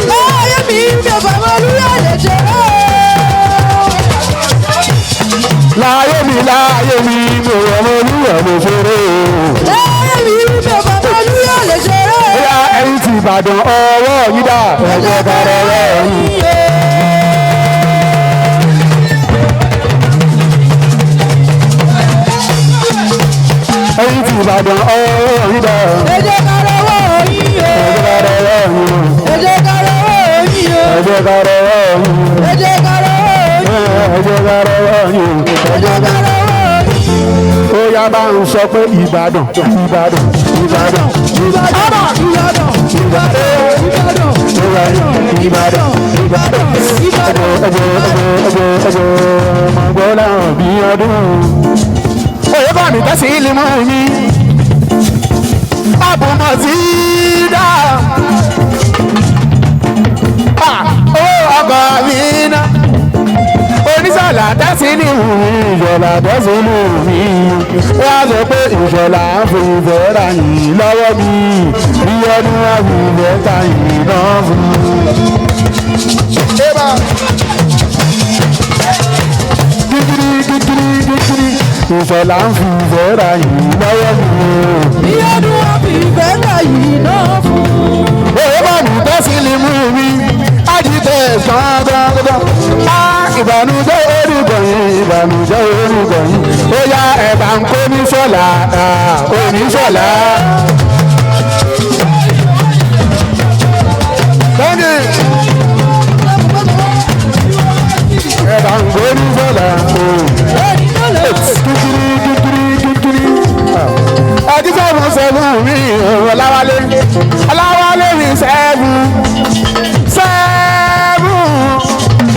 Láyé mi, mi ò fẹ́ mọ Olúyọ̀lé ṣeré. Láyé mi, láyé mi, mi ò fẹ́ mọ Olúyọ̀lé ṣeré. Láyé mi, mi ò fẹ́ mọ Olúyọ̀lé ṣeré. Ó yá ẹ̀yin ti Ìbàdàn ọwọ́ yìí dà, ẹ jẹ́ ká rọwọ́ yìí. Ẹ̀yin ti Ìbàdàn ọwọ́ yìí dà, Ẹ jẹ́ ká rọwọ́ yín o. ẹ jẹ́ ká rọwọ́ yìí. Ẹ jẹ́ ká rọwọ́ Ẹjọ́ ká rọwọ́ yín o. Ẹjọ́ ká rọwọ́ yín. Ó yá bá ń sọ pé Ìbàdàn, Ìbàdàn, Ìbàdàn, Ìbàdàn, Ìbàdàn, Ìbàdàn, Ìbàdàn, Ìbàdàn, Ìbàdàn, Ìbàdàn, ẹjọ́ Ìbàdàn. ẹjọ́ ẹjọ́ mọ̀gbọ́lá bí ọdún. Òye bá mi tẹ́sí ilé mọ́ mi. Àbùmọ̀ sí dá. Ó ọkọ̀ mi ná. Onísọ̀là tẹ́sí ní ìwúrí, ìṣọ̀lá tẹ́sí ní ìwúrí. Wọ́n á sọ pé ìṣọ̀lá ń fi ìfẹ́ ra yìí lọ́wọ́ mi. Bí ọdún wá fi ìfẹ́ ta yìí náà fún mi. Kíkiri kíkiri kíkiri ìṣọ̀lá ń fi ìfẹ́ ra yìí lọ́wọ́ mi. Bí ọdún wọn fi ìfẹ́ gbà yìí náà fún. Òye bá mi tẹ́sí lè mú mi, àjítẹ̀ gbọ̀ngbọ̀ngbọ̀n. Á ìbànújẹ́ orúkọ yìí, ìbànújẹ́ orúkọ yìí. Ó yá ẹ̀bà ń kó ní sọ̀lá, oníṣọ̀lá. Thank you. Ẹ̀bà ń kó ní sọ̀lá. Kíkiri kíkiri kíkiri. Ẹjí sẹ́fún sẹ́fún mi, Ọláwálé. Ọláwálé mi sẹ́fún. Sẹ́fún.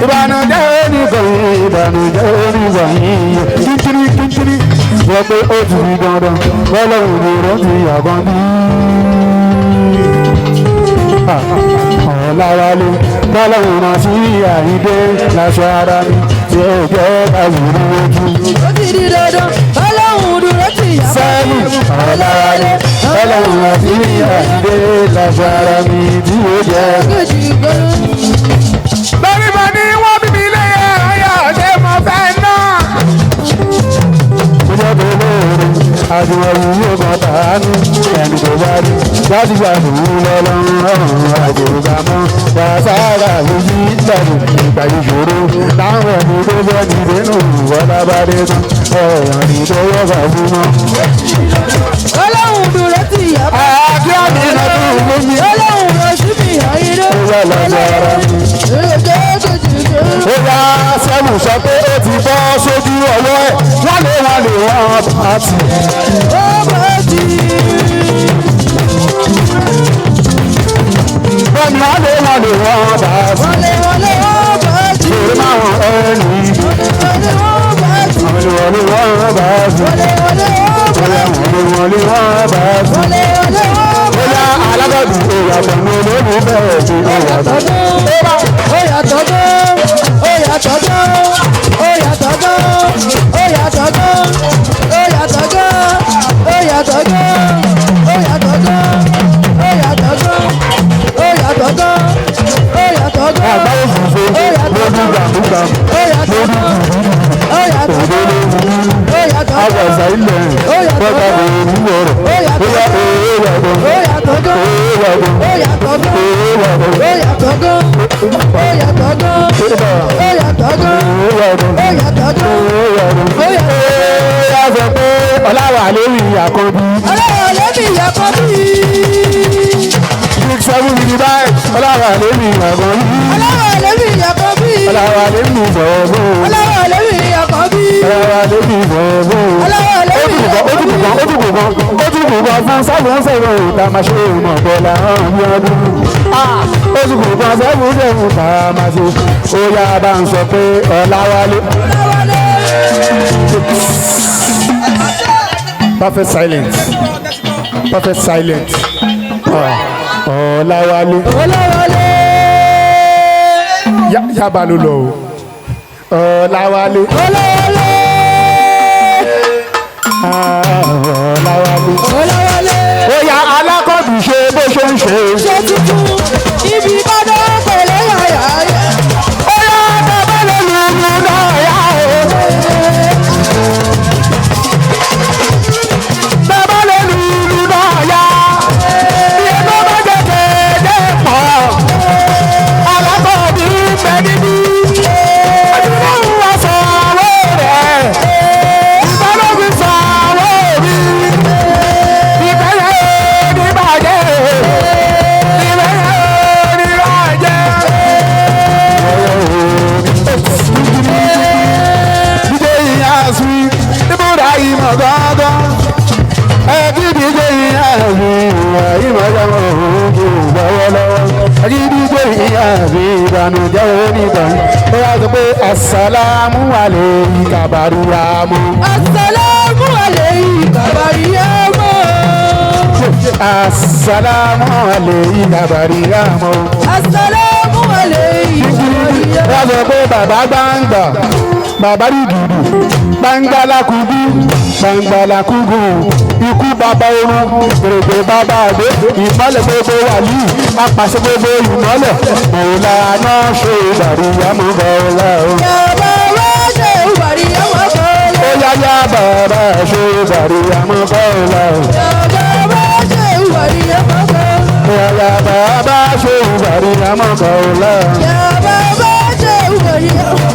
Ìbànújẹ́ onígbọ̀nyìn, ìbànújẹ́ onígbọ̀nyìn. Kíkiri kíkiri. Wọ́n pé ó ti di dandan, bọ́lọ́hùn mi rántí àgàn bí. Ọláwálé, bọ́lọ́hùn rántí Àyìndé láṣọ ara mi tí ó jẹ́ àwòrán ojú. Ó ti di dandan, Ọlọ́run dúró tì yá. Sẹ́lù Ọláwálé, bọ́lọ́hùn rántí Àyìndé láṣọ ara mi tí ó jẹ́. Kejì gbọ́dọ̀. Lórí mo ní wọ́n bí mi lé ẹ̀rọ ṣé mo fẹ́ náà. Mo jẹ́ tó lóore, àjùmọ̀lù yóò kan tàánú, ẹni tó bá rí. Láti ṣàbùrú lọ́lọ́run ọ̀run àjòrúbá mọ́. Wàsára lójú lẹ́nu ìgbà ìṣòro. Láwọn ẹni tó fẹ́ ní dénú ìwọ́lá bá dé tán. Ọ̀ràn ní tó yẹ bá fún mọ́. Ọlọ́run dúró tì yá. Àbí àmì náà tún lé mi. Ọlọ́run rọ sí mi àyíndé. Ó wà lọ́jọ́ ara mi. Kejì gbọ́dọ̀. Ó yá sẹ́wù sọ pé ó ti bọ́ sójú ọwọ́ ẹ̀. Wọ́n lè wọ́n lè wọ́n bá ti. Ó bá ti. Bọ́ọ̀nù wọ́n lè wọ́n lè wọ́n bá ti. Wọlé wọlé ó bá ti. Èrè máa ń ẹni. Wọlé ó bá ti. Wọ́n lè wọ́n lè wọ́n bá ti. Wọlé wọlé ó bá ti. Wọ́n lè wọ́n lè wọ́n bá ti. Wọlé wọlé ó Ó bá yá ti. alágọ̀dù ìyàtọ̀ ní olóògùn bẹ̀rẹ̀ sí ìyàtọ̀. Ó yàtọ̀ gan, ó yàtọ̀ gan, ó yàtọ̀ gan, ó yàtọ̀ gan, ó yàtọ̀ gan, ó yàtọ̀ gan, ó yàtọ̀ gan, ó yàtọ̀ gan, ó yàtọ̀ gan, ó yàtọ̀ gan, Àgbá òfurufú ó yàtọ̀ lórí gan, gbàmúgbàmù ó yàtọ̀ gan, ó yàtọ̀ gan, ó yàtọ̀ gan, àwàzà ilẹ̀ bọ́tà òwúrọ̀ rẹ̀. ó yàtọ̀ Ó yá gan, òwe ó yàtọ̀ gan, yàtọ̀ ó yàtọ̀ gan, òwe yàtọ̀ ó yàtọ̀ gan, ó yàtọ̀ gan, ó yàtọ̀ gan, òwe yàtọ̀ ó yàtọ̀ gan. òwe yàtọ̀. Ó yàtọ̀. Ó yá sọ pé Ọláwà lórí àkọ́bí. Ọlọ́run lẹ́mí ìyàkọ́ bí. Big seven ní báyìí. Ọláwà lórí àkọ́bí. Ọlọ́run lẹ́mí ìyàkọ́ bí. Ọláwà lórí ìfọ̀ọ́bù. Ọlọ́run lẹ́mí ìyàkọ́ bí. Ọláwà lórí ìfọ̀ọ́bù. Ọlọ́run lẹ́mí ìyàkọ́ bí. Ó tún kù kan, ó tún kù kan fún seven seven tá a máa ṣe mọ̀ bọ́lá hàn bí ọdún. Ó tún kù kan seven seven tá a máa ṣe. Ó yá bá ń sọ pé Ọláwálé. Ọlọ́wálé. Perfect silence. Perfect silence. Ọláwálé. Ọlọ́wálé. Yábà ló lọ o. Ọláwálé. Ọlọ́wálé. Ọláwálé. Ọlọ́wálé. Ó yá alákọ̀ọ́bì ṣe bó ṣe ń ṣe. Ṣé tuntun ibi bọ́dọ̀ pẹ̀lẹ́ yàyà yẹ. Ó yá bàbá lè lu ìlú náà yá o. Bàbá lè lu ìlú náà yá. Iye tó bá jẹ kéde pọ̀. Alákọ̀ọ́bì ń bẹ níbí. Àdúrà ń wá sanwó rẹ̀. Ìbálòpọ̀ sanwó mi. Ìbẹ̀rẹ̀ ní bàjẹ́. Ìbẹ̀rẹ̀ sí ibùdó ìmọ̀ gángan ẹgídígbé ìyá mi ìmọ̀ yàrá òun kò lọ́wọ́lọ́wọ́ ẹgídígbé ìyá mi ìbànújẹ́ onítàn ó yà sọ pé asàlámù alayka bàríyàmù. Assalamu alayka Bariyamu. Asàlámù alayka bàríyàmù. Assalamu alayka Bariyamu. Wọ́n sọ pé bàbá gbàǹgbà bàbá rí gìrì gbàǹgbà lákùbí gbàǹgbà làkúgù ikú bàbá orun gbèrègbè bàbá àgbẹ̀ ìmọ̀lẹ̀ gbogbo wàlíì apàṣẹ gbogbo ìmọ̀lẹ̀ mọ̀ọ́lá náà ṣe ìdàrúyàmú bọ̀ọ́lá o. Yàrá wá ṣe Bariyamu kọ́lá. Ó yá yá bàbá ṣe ìdàrúyàmú bọ̀ọ́lá o. Yàrá wá ṣe Bariyamu kọ́lá. Ó yá yá bàbá ṣe ìdàrúyàmú bọ̀ọ́lá o. Yàrá wá ṣe Bariyamu.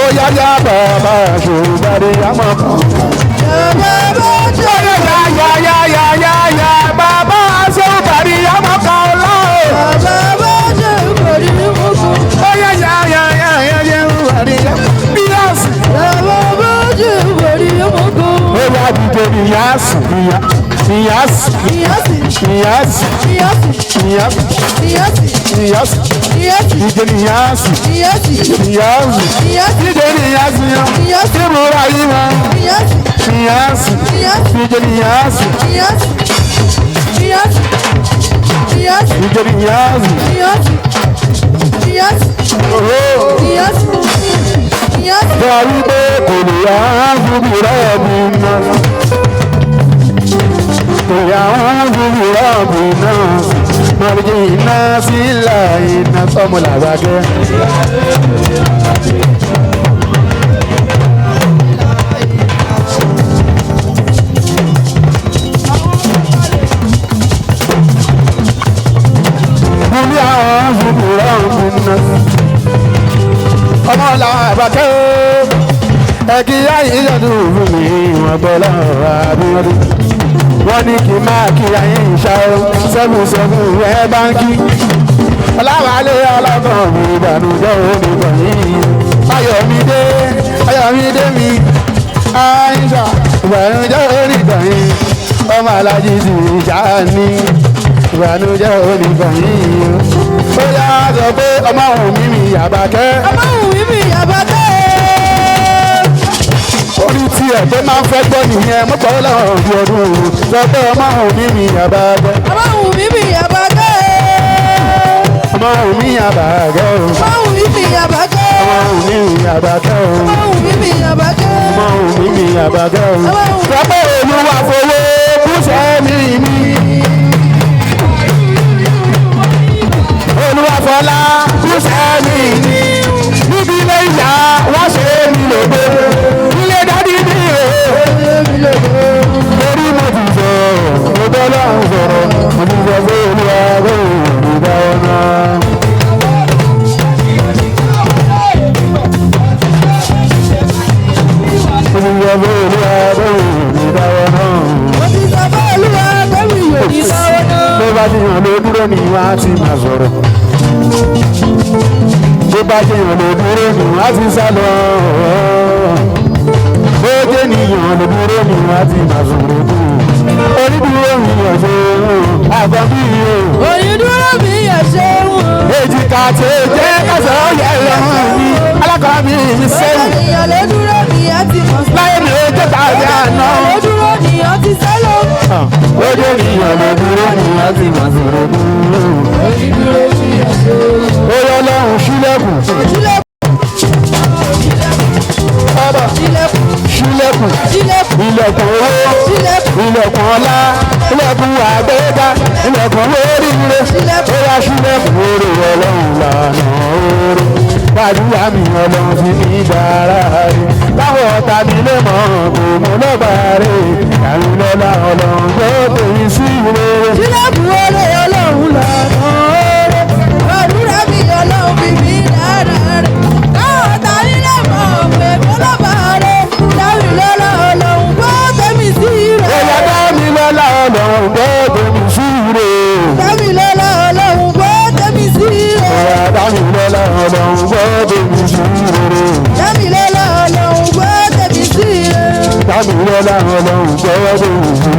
Ó yá yá bàbá ṣe ìdàrúyàmú bọ̀ọ́lá o. Yàrá wá ṣe. Ya ya ya ya ya ya bàbá ṣe ìdàrúyàmú bọ̀ọ́lá o. Yàrá wá ṣe Bariyamu kọ́lá. Ó yá ya ya ya ya ya ìdàrúyàmú. Bíyàsì. Yàrá wá ṣe Bariyamu kọ́lá. Ó yá dìde níyàsì níyàsì Ìyásì, níyàsì ìyásì, níyàsì ìyásì, níyàsì ìyásì, dìde níyàsì ìyásì, níyàsì ìyásì, dìde níyàsì yan ìyásì, ìmúra yìí wọn ìyásì, níyàsì ìyásì. dìde níyàsì Ìyásì, ìyásì, ìyásì, dìde níyàsì ìyásì, ìyásì, ooo ìyásì, ìyásì. sọ wípé kò lè yá fúbi rọ́ọ̀bù náà kò yá fúbi rọ́ọ̀bù náà mọ̀lẹ́jì iná sílẹ̀ iná sọ́mu làbàkẹ́. Bùnmi àwọn fúbi rọ́ọ̀bù náà ọmọ làbàkẹ́ ẹ̀kí ayé ìyọ̀dún fún mi wọ́n gbọ́ lọ́wọ́ abíọ́dún. Wọ́n ní kí n máa kí ayé ìṣá o 77 ẹ̀ báńkì. Ọláwálé ọlọ́kàn mi ìbànújẹ́ onígbọ̀n yìí. Ayọ̀mídé Ayọ̀mídé mi Àìṣà ìbànújẹ́ onígbọ̀n yìí. Ọmọ alájí sì ṣá ní ìbànújẹ́ onígbọ̀n yìí. Ó yá sọ pé ọmọ òun mi mi Àbàkẹ́. Ọmọ òun mi Àbàkẹ́. Orí tí ẹ̀gbẹ́ máa ń fẹ́ gbọ́ nìyẹn mo gbọ́ lọ́wọ́ bí ọdún o sọ pé ọmọ òun mi mi Àbàkẹ́. Ọmọ òun mi Àbàkẹ́. Ọmọ òun mi Àbàkẹ́ o. Ọmọ òun mi Àbàkẹ́. Ọmọ òun mi Àbàkẹ́ o. Ọmọ òun mi Àbàkẹ́. Ọmọ òun mi Àbàkẹ́ o. Sọ pé Olúwa fowó kúṣẹ́ mi mi. Olúwa fọlá kúṣẹ́ mi mi. Níbi ilé ìyá wọ́n ṣe mí lógo. Ilé dádì mi o. Torí mo ti sọ̀rọ̀, mo bọ́ lọ́hùn sọ̀rọ̀, mo ti sọ fún Olúwa pé òun ò bá ọ̀nà. Mo ti sọ fún Olúwa pé òun ò bá ọ̀nà. Mo ti sọ fún Olúwa pé mi ò ní lọ́wọ́ náà. Bó bá ti yàn ló dúró ni wọ́n á ti máa sọ̀rọ̀. Bó bá ti yàn ló dúró ni wọ́n á ti sá lọ. Bó jẹ́ nìyàn ló dúró ni wọ́n á ti máa sọ̀rọ̀. Onídúró mi yàn ṣe àgbọn bí o. Onídúró mi yàn ṣeun. Èjìká tí jẹ́ kásán yẹ lọ́rùn mi. Alákọ̀ọ́ mi mi sẹ́yìn. Ènìyàn ló dúró mi á ti mọ̀ sí. Láyé mi ò jẹ́ tàbí àná. Ènìyàn ló dúró mi á ti sẹ́lọ̀. Bó jẹ́ nìyàn ló dúró ni wọ́n á ti máa sọ̀rọ̀. Onídúró mi yàn ṣeun. Ó yọ lọ́rùn sílẹ̀kùn. Sílẹ̀kùn, Bàbá sílẹ̀kùn, sílẹ̀kùn. sílẹ̀kùn, Ilẹ̀kùn owó. sílẹ̀kùn, Ilẹ̀kùn ọlá. Ilẹ̀kùn àgbéga. Ilẹ̀kùn oríire. Sílẹ̀kùn. Ó yá sílẹ̀kùn orí ọlọ́run lànà orí. Gbàdúrà mi ọlọ́run fi mí dára rí. Báwo ọ̀tá mi lè mọ̀ kò mú lọ́gbà rè. Kàrí lọ́lá ọlọ́run tó tèmi sí rere. sílẹ̀kùn oore ọlọ́run lànà oore. Gbàdúrà mi ọlọ́run fi mí dára rẹ̀. Káwọn ta nílẹ̀ mọ̀ pé mo lọ́ba rẹ̀. Dárí lọ́lá ọlọ́run gbọ́ tẹ̀mí sí Ó rẹ̀. yá dá mi lọ́lá ọlọ́run tó tèmi sí rere. Dárí lọ́lá ọlọ́run gbọ́ tẹ̀mí sí rẹ̀. Ó yá dá mi lọ́lá ọlọ́run tó tèmi sí rere. Dárí lọ́lá ọlọ́run Dámi lọ́lá ọlọ́run gbọ́wọ́ tó wù ú.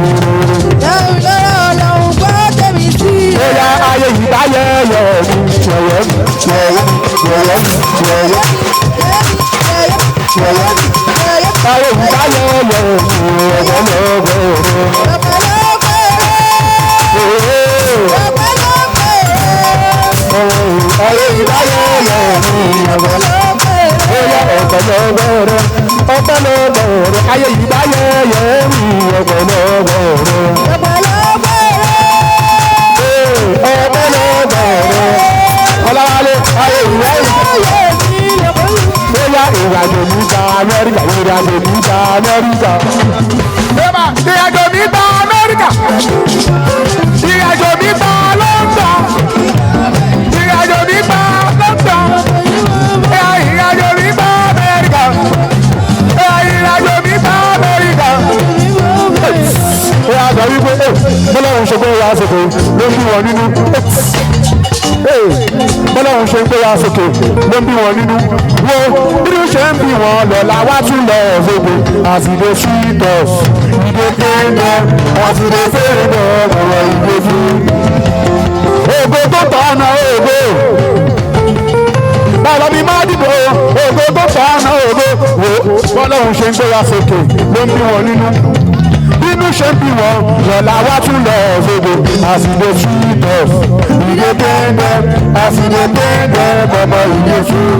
Dámi lọ́lá ọlọ́run gbọ́ tèmi sí. Bóyá ayé yìí bá yẹ yẹ mi, yẹ̀yẹ́ mi, yẹ̀yẹ́ yẹ̀yẹ́ yẹ̀yẹ́ yẹ̀yẹ́. Ayé yìí bá yẹ yẹ mi, ọ̀pọ̀lọpọ̀ ayé yìí bá yẹ yẹ mi, ọ̀pọ̀lọpọ̀ ọ̀pọ̀lọpọ̀ rẹ̀ ọ̀pọ̀lọpọ̀ rẹ̀ ayé yìí bá yẹ yẹ mi, ọ̀pọ̀lọpọ̀ rẹ̀ ọ̀pọ̀lọpọ̀ rẹ̀ ọlọ́wálé ayé yìí bá yẹ bóyá ìrìnàjò mi gba Amẹ́ríkà, ìrìnàjò mi gba Amẹ́ríkà. Ìrìnàjò mi gba Amẹ́ríkà, ìrìnàjò mi gba London, ìrìnàjò mi gba London, ìrìnàjò mi gba Amẹ́ríkà, ìrìnàjò mi gba Amẹ́ríkà. Ó yà sọ wípé bọ́lọ́run ṣe pé ó yà sókè ló ń bí wọn nínú. Bọ́lọ́run ṣe ń gbé wa sókè ló ń bí wọn nínú. Wo bí ó ṣe ń bí wọn lọ́la wá tún lọ òṣogbo. Àsìlè sweet us, ìdè kéńdé, àsìlè fèrèdè ọ̀rọ̀ ìdè fún. Ògo tó tọ̀nà ògo. Bàbá mi máa dìbò ògo tó tọ̀nà ògo. Wo bọ́lọ́run ṣe ń gbé wa sókè ló ń bí wọn nínú. Bínú ṣe ń bí wọn lọ́la wá tún lọ òṣogbo. Àsìlè sweet us, ìdè kéńdé, àsìlè kéńdé bọ̀bọ̀ ìdè fún.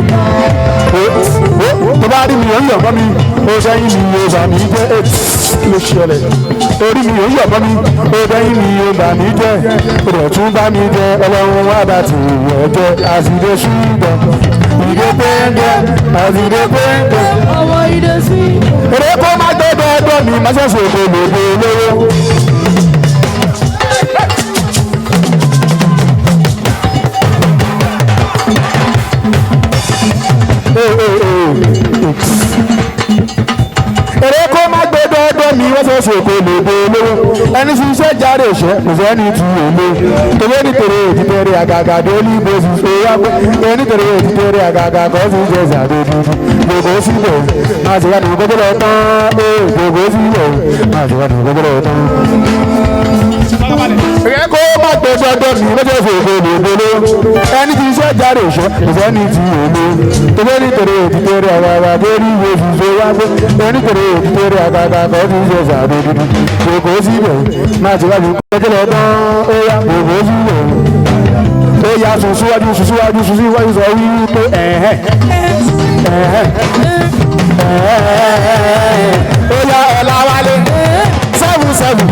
Tó bá rí mi ò ń yọ̀ mọ́ mi, ó sẹ́yìn mi ò bà mí jẹ́, kí ló ṣẹlẹ̀? Orí mi ò ń yọ̀ mọ́ mi, ó dẹ́yìn mi ò bà mí jẹ́, ó dẹ̀ tún bá mi jẹ́, ọlọ́run wá bá ti yẹ̀ jẹ́, àsìlè sweet us, ìdè kéńdé, àsìlè kéńdé. Ọmọ ìdè sí. Èrè kó má gbọ́dọ̀ ọdọ́ mi, má ṣẹ̀ṣẹ̀ òde lòdì olówó. Èrè kó má gbọ́dọ̀ ọdọ́ mi, wọ́n ṣẹ̀ṣẹ̀ òde lòdì olówó. Ẹni tí iṣẹ́ jáde ìṣẹ́, kò sẹ́ni tí ò lé. Tòwé nítorí òtítẹ́rẹ́ àgàgà délí bó sì ṣe wá pé. Nítorí òtítẹ́rẹ́ àgàgà kọ́ sí jẹ́ ṣàdédé. Gbogbo síbẹ̀, má ṣe wá ní gbogbo lọ tán. Gbogbo síbẹ̀, má ṣe wá ní gbogbo lọ tán. Èrè kó má gbọ́dọ̀ ọdọ́ mi, wọ́n ṣẹ̀ṣẹ̀ òde lòdì olówó. Ẹni tí iṣẹ́ jáde ìṣẹ́, kò sẹ́ni tí ò lé. Tòwé nítorí òtítẹ́rẹ́ àgàgà délí bó sì ṣe wá pé. Nítorí òtítẹ́rẹ́ àgàgà kọ́ sí jẹ́ ṣàdédé. Gbogbo síbẹ̀, má ṣe wá ní gbogbo lọ tán. Ó yá gbogbo síbẹ̀. Ó yá sùn síwájú, sùn síwájú, sùn síwájú, sọ wípé ẹ̀hẹ́ ẹ̀hẹ́ ẹ̀hẹ́. Ó yá Ọláwálé 7 7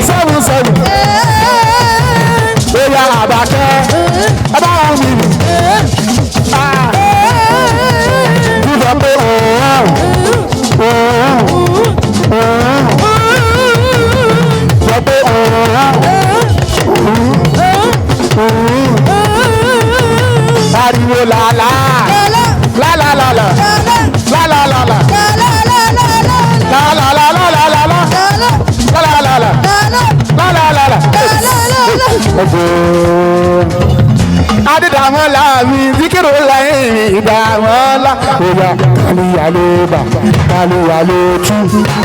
7 7. Ó yá Àbàkẹ́ ọba mi. Sísọ pé òun òun òun sọ pé òun òun pariwo làlá lálá lálá lálá lálá lálá lálá lálá lálá lálá lálá. Adédàmọ́lá mi zikiru láyé mi ìdàmọ́lá. Oya kálíyàló bà kálíyàló tú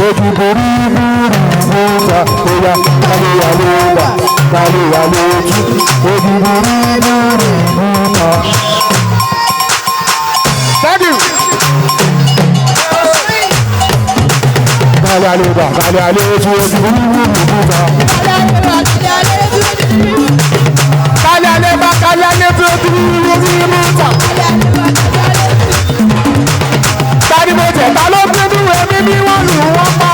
ojú borí búrú búta. Oya kálíyàló bà kálíyàló tú ojú borí búrú búta. Thank you. Kálíyàló bà kálíyàló tú ojú borí búrú búta. Kálíyàló bà kálíyàló tú ojú borí búrú búta. Tani mo tẹ̀ ta ló gbé nínú ẹbí bí wọ́n lù wọ́n pa.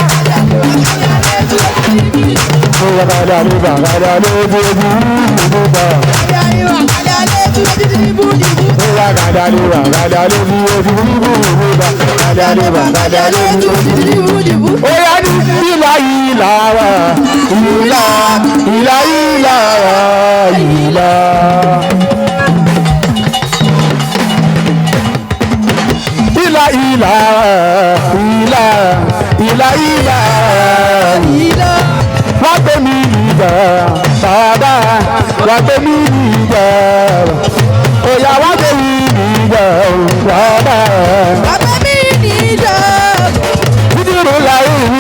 Oya kálíyàló bà kálíyàló tú ojú búrú búta. Oya kálíyàló bà kálíyàló tú ojú búrú búta. Kálíyàló bà kálíyàló tú ojú búrú búta. Oya ní ìlà ìlà wa ìlà ìlà ìlà wa ìlà. Ìlà ìlà ìlà ìlà ìlà Ìlà. Wá gbé mi níjà bàbá, wá gbé mi níjà. Oya wá gbé mi níjà bàbá. Bàbá mi níjà. Dídúró láyé mi.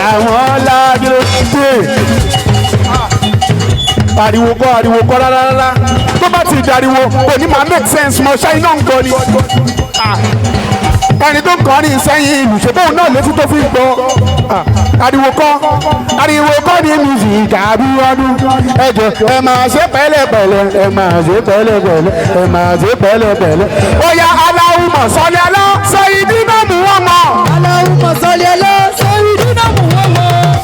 Adédàmọ́lá dé. Ariwo kọ́, ariwo kọ́ rárá rárá. Tó bá ti dariwo, kò ní máa make sense mọ́, ṣáà iná ń kọ́ ni. Ẹni tó ń kọ́ ní sẹ́yìn ìlú ṣe bóun náà létí tó fi ń gbọ́. Ariwo kọ́, ariwo kọ́ ní music àbíọ́dún. Ẹ jọ̀ọ́, ẹ máa ṣe pẹ̀lẹ́pẹ̀lẹ́, ẹ máa ṣe pẹ̀lẹ́pẹ̀lẹ́, ẹ máa ṣe pẹ̀lẹ́pẹ̀lẹ́. Ó yá, aláwùmọ̀ sọ́ni alá sọ ìdí náà mú wọn mọ̀. Allahumma salli ala sayyidina Muhammad.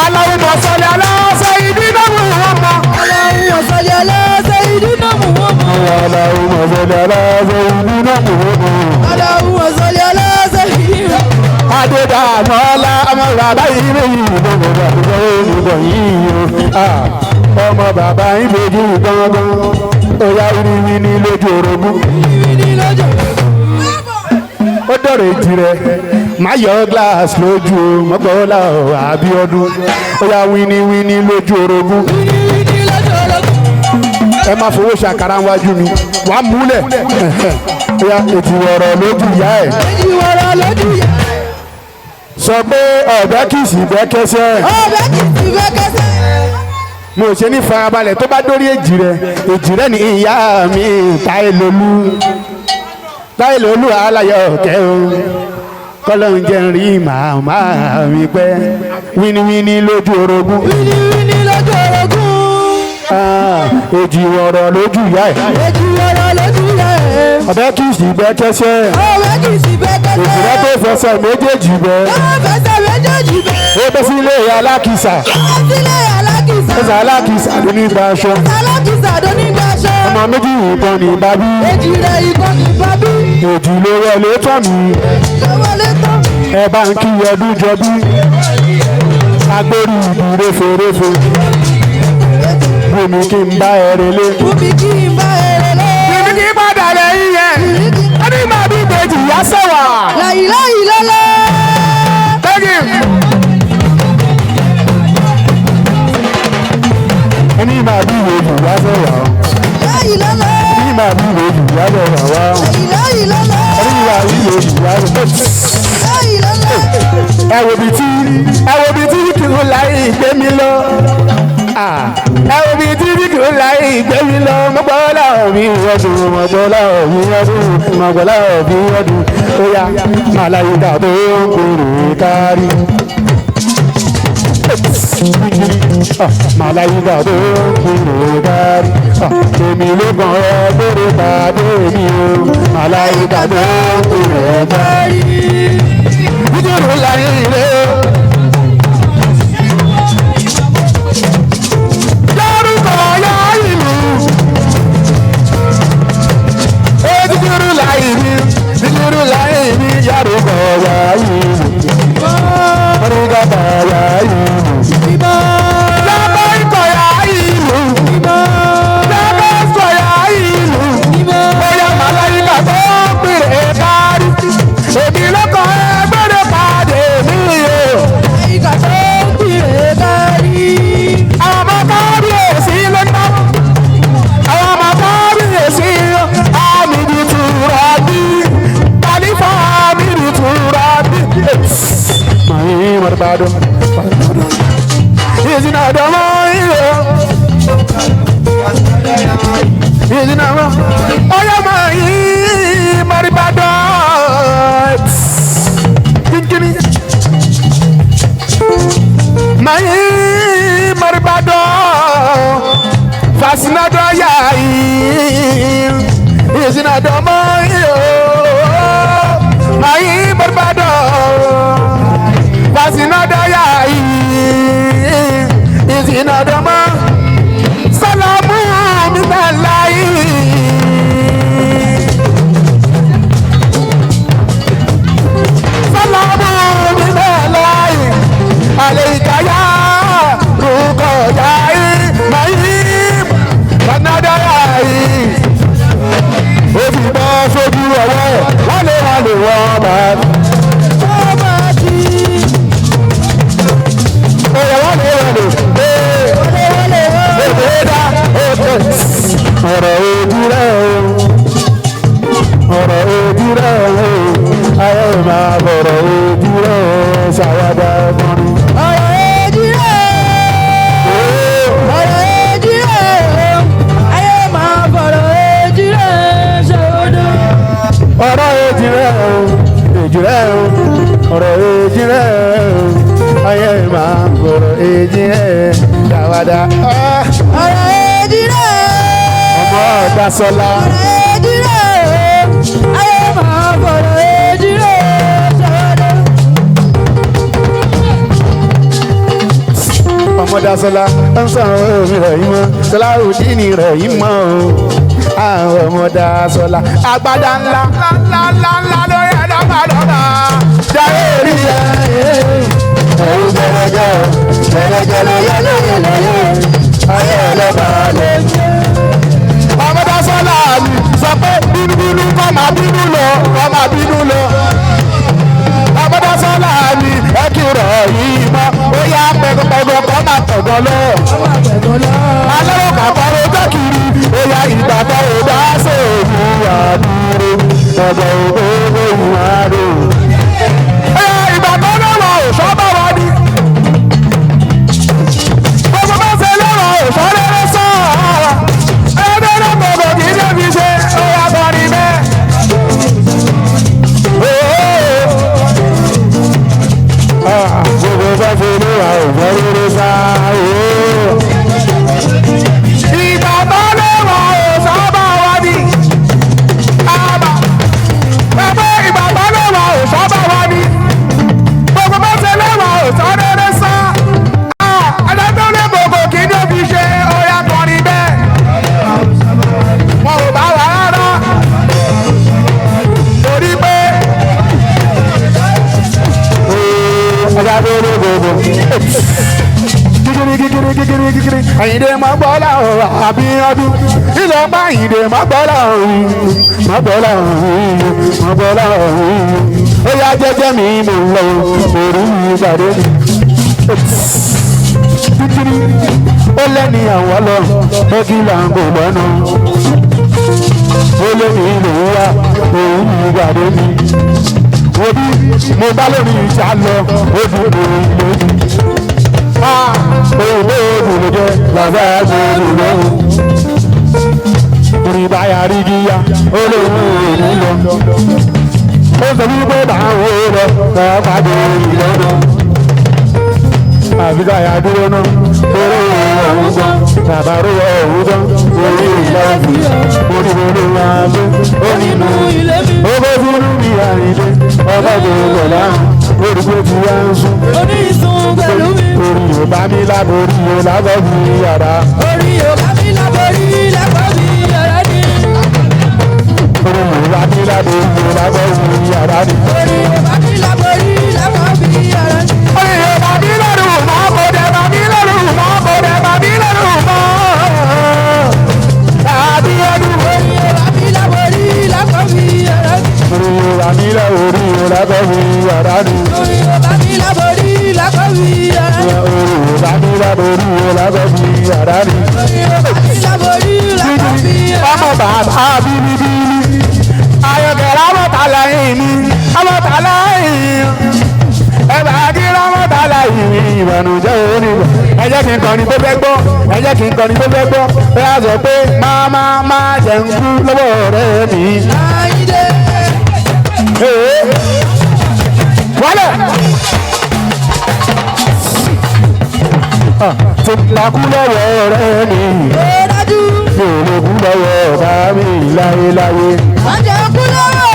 Aláwùmọ̀ sọ́ni alá sọ ìdí náà mú wọn mọ̀. Allahumma salli ala sayyidina Muhammad. Aláwùmọ̀ sọ́ni alá sọ ìdí náà mú wọn mọ̀. Allahumma salli ala sayyidina. Adédàmọ́lá ọmọ bàbá yìí méjì ìbọn bàbá ìbọn yìí o, ọmọ bàbá yìí méjì gángan ó yá, wíwí ní lójú orogún. Ní lọ́jọ́. Ó dọ̀rọ̀ èjì rẹ̀ má yọ glass lójú o, mọ́gbọ́lá Abíọ́dún, ó yá, wíní wíní lójú orogún. Ní lọ́jọ́ ológun. Ẹ má fowó ṣàkàrà wájú mi, wàá múlẹ̀, ó yá, ètò ọ̀rọ̀ lójú ìyá ẹ̀. Èjì wọ̀rọ̀ lójú yá. Sọ pé ọ̀bẹ kìí sì bẹ́ kẹsẹ́. Ọbẹ̀ kì í sì fẹ́ kẹsẹ̀. Mo ṣe ní farabalẹ̀ tó bá dórí èjì rẹ̀, èjì rẹ̀ ní ìyá mi Táìlólú, Táìlólú aláyọ̀ ọ̀kẹ́ o, kọ́lọ́hún jẹ́ ń rí màmá mi pẹ́, wíníwíní lójú orogún. Wíní wíní lójú orogún. Ah, èjì wọ̀rọ̀ lójú ìyá ẹ̀. Èjì wọ̀rọ̀ lójú yá ẹ̀. Ọ̀bẹ kì í sì bẹ́ kẹsẹ́. Ọbẹ̀ kì í sì fẹ́ kẹsẹ̀. Èjì rẹ̀ tó fẹsẹ̀ méjèèjì bẹ́. Ó fẹsẹ̀ méjèèjì bẹ́. Ó bẹ́ sílé alákìsà. Ó sílé alákìsà. Ẹsẹ̀ alákìsà ló ní gba aṣọ. Alákìsà ló ní gbaṣọ. Ọmọ méjì ìbọn ní bábí. Èjì rẹ̀ ìbọn ní bábí. Èjì ló wọlé tọ́ mi. Ló wọlé tán. Ẹ bá ń kí ọdún jọ bí agbórí ìlú réferéfe, bùnmi kí n bá ẹ relé. Bùnmi kí n bá ẹ relé. Bùnmi kí n padà lẹ́yìn yẹn, ẹni máa bí ìbejì yá sẹ́wà. Láìláì lọ́lá. Thank you. Ẹni máa bí ìbejì yá sẹ́wà. Láì lọ́lá. Ẹni máa bí ìbejì yá sẹ́wà wá. Láìláì lọ́lá. Ẹni máa bí ìbejì yá sẹ́wà. Láì lọ́lá. Ẹ wo bí tí kìlú láì gbé mi lọ. Ah, ẹ wo bí tí kìlú láì gbé mi lọ. Mo gbọ́ láwọn mi ọdún, mo gbọ́ láwọn mi ọdún, mo gbọ́ láwọn mi ọdún. Ó yá, màláyíká tó ń kúrò kárí. Ah, màláyíká tó ń kúrò kárí. Ah, èmi ló kàn ẹ́ lórí pàdé mi o. Màláyíká tó ń kúrò kárí. Nítorí láyé rẹ̀ o. Lórúkọ ya ìlú. Ó dídúró láyé mi, dídúró láyé mi, yárúkọ ya ìlú. Mọ̀ríkàtà ya ìlú. Lábẹ́ ikọ̀ ya ìlú. Lábẹ́ ikọ̀ ya ìlú. Bóyá màláyíkà tó ń pèrè kárí. Èmi lọ́kọ̀ ẹgbẹ́rẹ́ pàdé mi o. Ìgbà tó ń kiri kárí. Àwọn ọmọ kábíyèsí ló ń bá. Àwọn ọmọ kábíyèsí, àmì ìtura bí. Kàlífà àmì ìtura bí. Màá mọ̀rọ̀bàdàn. Ìsìnà àdàmọ́ ìrò. Ìsìnà àmọ́. Ọyọ́ màá yí mọ̀rọ̀bàdàn. Kíkiri. Mai maribado fasinado yayi isinado moyo. Mai maribado fasinado yayi isinado mo. Salamu minalayi. Salamu minalayi. Aleika ya ruko yayi mai fanada yayi. Ó fi bọ́ sójú ọwọ́ ẹ̀, wọ́n lè wọ́n lè wọ́n bá. Tó bá ti. Oyè wọ́n lè wọ́n lè ee Wọlé wọlé wọ́n. èdè dá èdè. Ọ̀rọ̀ ojú rẹ̀ o, ọ̀rọ̀ ojú rẹ̀ o, Ayé máa bọ̀rọ̀ ojú rẹ̀ ṣàwádà ọkùnrin. Ọ̀rọ̀ èjì rẹ̀, ọ̀rọ̀ èjì rẹ̀, ayé máa fọ̀rọ̀ èjì rẹ̀ ṣàwádà. Ọ̀rọ̀ èjì rẹ̀ o, èjì rẹ̀ o, ọ̀rọ̀ èjì rẹ̀ o, ayé máa bọ̀rọ̀ èjì rẹ̀ ṣàwádà. Ọ̀rọ̀ èjì rẹ̀, Ọmọ ọ̀dà sọlá. ọ̀rọ̀ èjì rẹ̀, ayé máa fọ̀rọ̀ èjì rẹ̀ ṣàwádà. Ọmọdásọlá ń sọ̀rọ̀ omi rẹ̀ yìí mọ́ Sọláhùdíìnì rẹ̀ yìí mọ́ o. Àwọn ọmọdásọlá agbádá ńlá ńlá ńlá ńlá lórí ẹ̀dọ́gbàdọ́gbà jáwé rí ẹ̀ ẹ̀rù gẹ̀rẹ́gẹ̀ gẹ̀rẹ́gẹ̀ lóye lóye lóye ayé ẹlẹ́bàá lè jẹ́. Ọmọdásọlá mi sọ pé bínúbínú kọ́ máa bínú lọ kọ́ máa bínú lọ. Ọmọdásọlá mi ẹ kìrọ̀ yìí mọ́ ó yá pẹ̀gọ́pẹ̀gọ́ kọ́ máa tọ̀gọ́ lọ. Alárò kàkọ́rọ́ ọjọ́ kiri ó yá ìgbà kan ò dá sóògùn àdúró ọ̀dọ̀ ògbógbò ìwádò. Ó yá ìgbà kan lọ́wọ́ òṣọ́ bá wa ní. Gbogbo bá ṣe lọ́wọ́ òṣọ́ lérè sọ́ọ̀. Ẹgbẹ́ gbogbo kì í ṣe fi ṣe ó yá kọrin bẹ́ẹ̀. Gbogbo bá ṣe lọ́wọ́ òṣọ́ lérè sáà. Ìgbà tó lọ́wọ́ òṣọ́ bá wa ní. Àbà. Ẹgbẹ́ ìgbà tó lọ́wọ́ òṣọ́ bá wa ní. Gbogbo bá ṣe lọ́wọ́ òṣọ́ lérè sáà. Adájọ́ lé gbogbo kì í débi ṣe ó yá kọrin bẹ́ẹ̀. Wọn ò bá wa rárá. Torí pé ọjà tó lé gbogbo. Kíkiri kíkiri kíkiri kíkiri. Àyìndé máa gbọ́ láwọn àbí ọdún. Ìlọ bá Àyìndé máa gbọ́ láwọn máa gbọ́ láwọn máa gbọ́ láwọn. Ó yá jẹ́jẹ́ mi mò ń lọ òru ìpàdé mi. Kíkiri ó lẹ́ni àwọn lọ ó kí là ń bò lọ́nà. Ó lé mi lòún wá òun ìpàdé mi. Wo bí mo bá lórí ìjà lọ ó dúró lójú. Òun ló jẹ́ bàbá àgbèrè lọ́wọ́. Orí báyà rí gíyà, ó lè mú èmi lọ. Ó sọ wípé báwo lọ, bàbá pàdé ìlọ́dọ̀. Àbí káyà dúró náà, orí òun gan, bàbá ró òun gan, orí ìlọ́ọ̀fì, orí orí máa gbé, ó nínú Ilé mi, ó bó sínú mi àyíndé, ọba gbogbo láàrún, orí pé ti wá ń sún. orí ìsun pẹ̀lú mi. Orí ò bá mi láborí ò lábọ́ mi yàrá. Orí ò bá mi láborí lábọ́ mi yàrá ni. Orí ò bá mi láborí ò lábọ́ mi yàrá ni. Orí ò bá mi láborí lábọ́ mi yàrá ni. Orí ò bá mi lọ́rùn mọ́, kò dẹ̀ bá mi lọ́rùn mọ́, kò dẹ̀ bá mi lọ́rùn mọ́. Tàbí ọdún. Orí ò bá mi láborí lábọ́ mi yàrá ni. Orí ò bá mi láborí ò lábọ́ mi yàrá ni. Orí ò bá mi láborí lábọ́ mi yàrá ni. Orí ò bá mi láborí ò lábọ́ mi yàrá ni. Orí ò bá mi láborí lábọ́ mi yàrá ni. Ọmọ bàbá bíbí ayọ̀kẹ́ rámọ̀tà lẹ́yìn mi rámọ̀tà lẹ́yìn ẹ̀bà kí rámọ̀tà lẹ́yìn mi ìbànújẹ́ onígbà. Ẹ jẹ́ kí n kọrin tó fẹ́ gbọ́, ẹ jẹ́ kí n kọrin tó fẹ́ gbọ́. Ẹ á sọ pé máa máa máa jẹ́ ń kú lọ́wọ́ ọ̀rẹ́ mi. Àyìndé. Ee. Wálẹ̀. Tí n bá kú lọ́wọ́ ọ̀rẹ́ mi, Ó dájú. mi ò lè kú lọ́wọ́ ọ̀gá mi láyéláyé. Má jẹ́ kú lọ́wọ́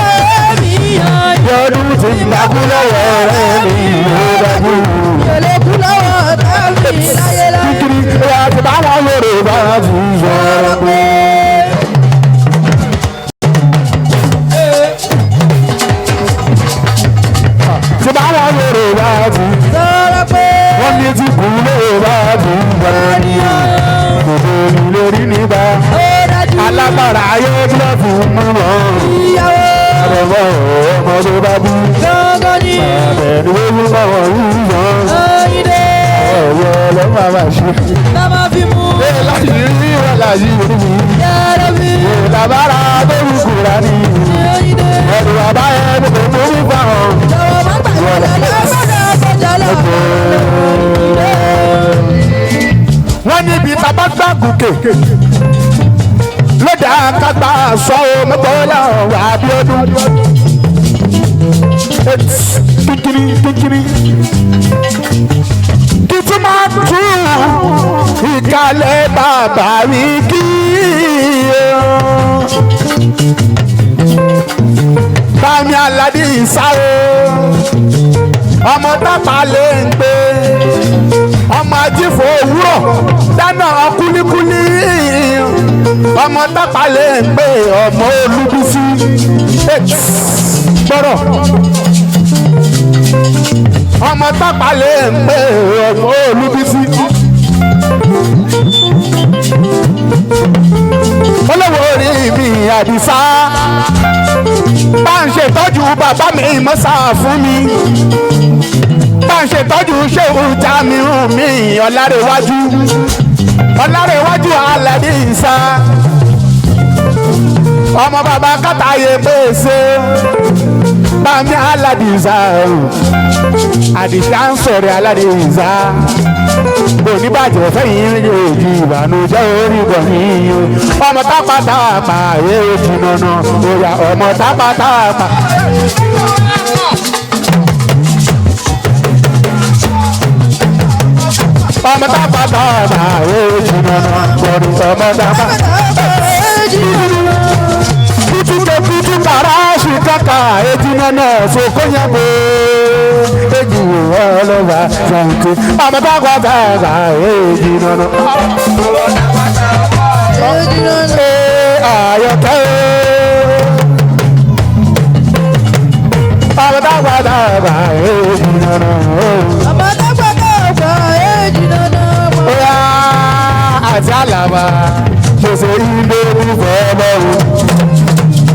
mi yàn. Yọdún tí ń bá kú lọ́wọ́ ọ̀rẹ́ mi ló dájú. Mi ò lè kú lọ́wọ́ ọ̀tá mi láyéláyé. Kíkiri ìyá ti bá wọn Yorùbá ti sọ̀rọ̀ pé. Ti bá wọn Yorùbá ti Sọ̀rọ̀ pé wọ́n ní ti kú Yorùbá ti bá ní. Kò tóbi lórí nígbà. ó dájú. Alágbára ayé kí ló fi mú wọn. Ìyàwó Àbẹ̀wò ọmọ tó bá bú. gángan ni. Àbẹ̀ni ó mú báwọn yìí yàn. Àyìndé. Ọ̀yọ́ ló máa máa ṣe. Tá máa fi mú. Láti rí wọn láyé orí mi. Yàrá mi. Làbára tó rú kúra ní. Àyìndé. Ẹ̀rù àbáyé gbogbo tó ń fa sókè lọ́dà kágbá sọ ọ́ mọ́tọ́lá Abíọ́dún kíkiri kíkiri kìtì máa tú ìkàlẹ̀ bàbá mi kí bámi aládé ìsáwó ọmọ tápà lè ń pè ọmọ ajífò òwúrọ̀ dáná kúlíkúlí ọmọ tápà lè ń pè ọmọ olúbísí gbọ́dọ̀ ọmọ tápà lè ń pè ọmọ olúbísí. Olówó orí mi àdìsá bá ń ṣètọ́jú bàbá mi mọ́sá fún mi bá ń ṣètọ́jú ṣéwù Jamiu mi ọ̀làrẹ̀wájú ọ̀làrẹ̀wájú aládìsá ọmọ bàbá kàtàyè pèsè bàmí aládìsá àdìsá ń sọ̀rọ̀ aládìsá oníbàjẹ́ fẹ́yìn èjì ìbànújẹ́ orí bọ̀ yín o ọmọ tápátápá èjì nànà òyà ọmọ tápátápá. Ọmọ tápátápá èjì nànà bọ̀dù ọmọ tápá. Kutu kutu kara ṣìkàkà èjì nànà sokóyàgbé èjì ọlọ́wà ṣàǹtì ọmọ tápátápá èjì nànà. Àyọ̀kẹ́ ọmọ tápátápá èjì nànà. Ọmọ tápátápá èjì nànà. Oya àti àlàbà ṣèṣe ilé ìfẹ́ lọ́wọ́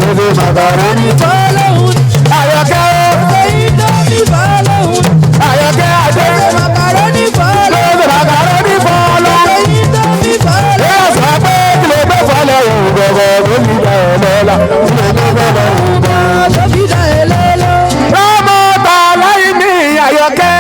ṣèṣe màkàrónì. Fọlọ́hún. Àyọ̀kẹ́ Ṣé Indomie fọlọ́hún? Àyọ̀kẹ́ adé Ṣé màkàrónì fọlọ́hún? ṣèṣe màkàrónì fọlọ́. Ṣé Indomie fọlọ́hún? Ẹ sọ pé kí ló gbé fọlọ́ òun gbọ̀ngàn ló fi dá ẹ lọ́la kí ló gbé fọlọ́ òun gbọ̀ngàn. Tó fi dá ẹ lọ́lọ́. Rọ́mọ tàlá mi Àyọ̀kẹ́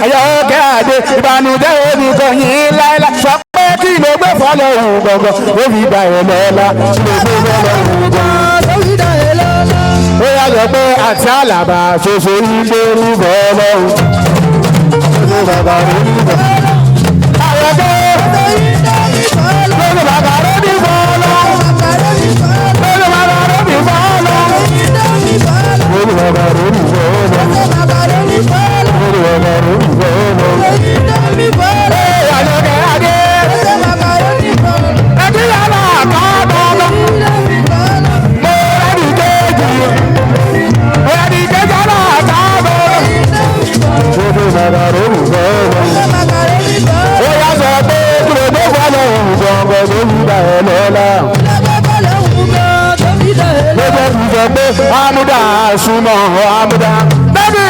Àyọ̀kẹ́ adé ìbànújẹ́ oníkan yìí láéláé sọ pé kí ló gbé fọlọ́ òun gbọ̀ngàn ló fi dá ẹ lọ́la kí ló gbé fọlọ́ òun gbọ̀ngàn. Tó fi dá ẹ lọ́lọ́. Ó yà sọ pé àti àlàbà ṣoṣo ilé rúbọ lọ́hùn. Ṣé bàbá rẹ̀ ní bọ̀? Àyọ̀kẹ́ Ṣé Indomie fọlọ́hún? lórí bàbá rẹ̀ ní bọ̀ lọ́hùn. Màkàrónì fọlọ́hún. Lórí bàbá rẹ̀ ní bọ̀ lọ́hùn. Ṣé Indomie fọlọ́hún? Lórí bàbá rẹ̀ ní bọ̀ lọ́hùn. Ṣé màkàrónì fọlọ́hún? Lórí bàbá rẹ̀ ní bọ̀ lọ́hùn. Ṣé Indomie fọlọ́hún? Ee, Àyọ̀kẹ́ adé. Ṣé màkàrónì fọlọ́hún? Ẹbí yàrá àkọ́bọ̀ lọ. Indomie fọlọ́hún. Mo rẹ́ni kejì. Rẹ́ni kejì yàrá àkọ́bọ̀ lọ. Indomie fọlọ́hún. Lórí bàbá rẹ̀ ní bọ̀ lọ́hùn. Ṣé màkàrónì fọlọ́hún? Ó yà sọ pé kí ló dé fọlọ́ òun gbọ̀ngàn ló ń gbà ẹ́ lọ́la. Lọ́jọ́ ti sọ pé Amúdá súnmọ́ Amúdá. Bẹ́ẹ̀ni.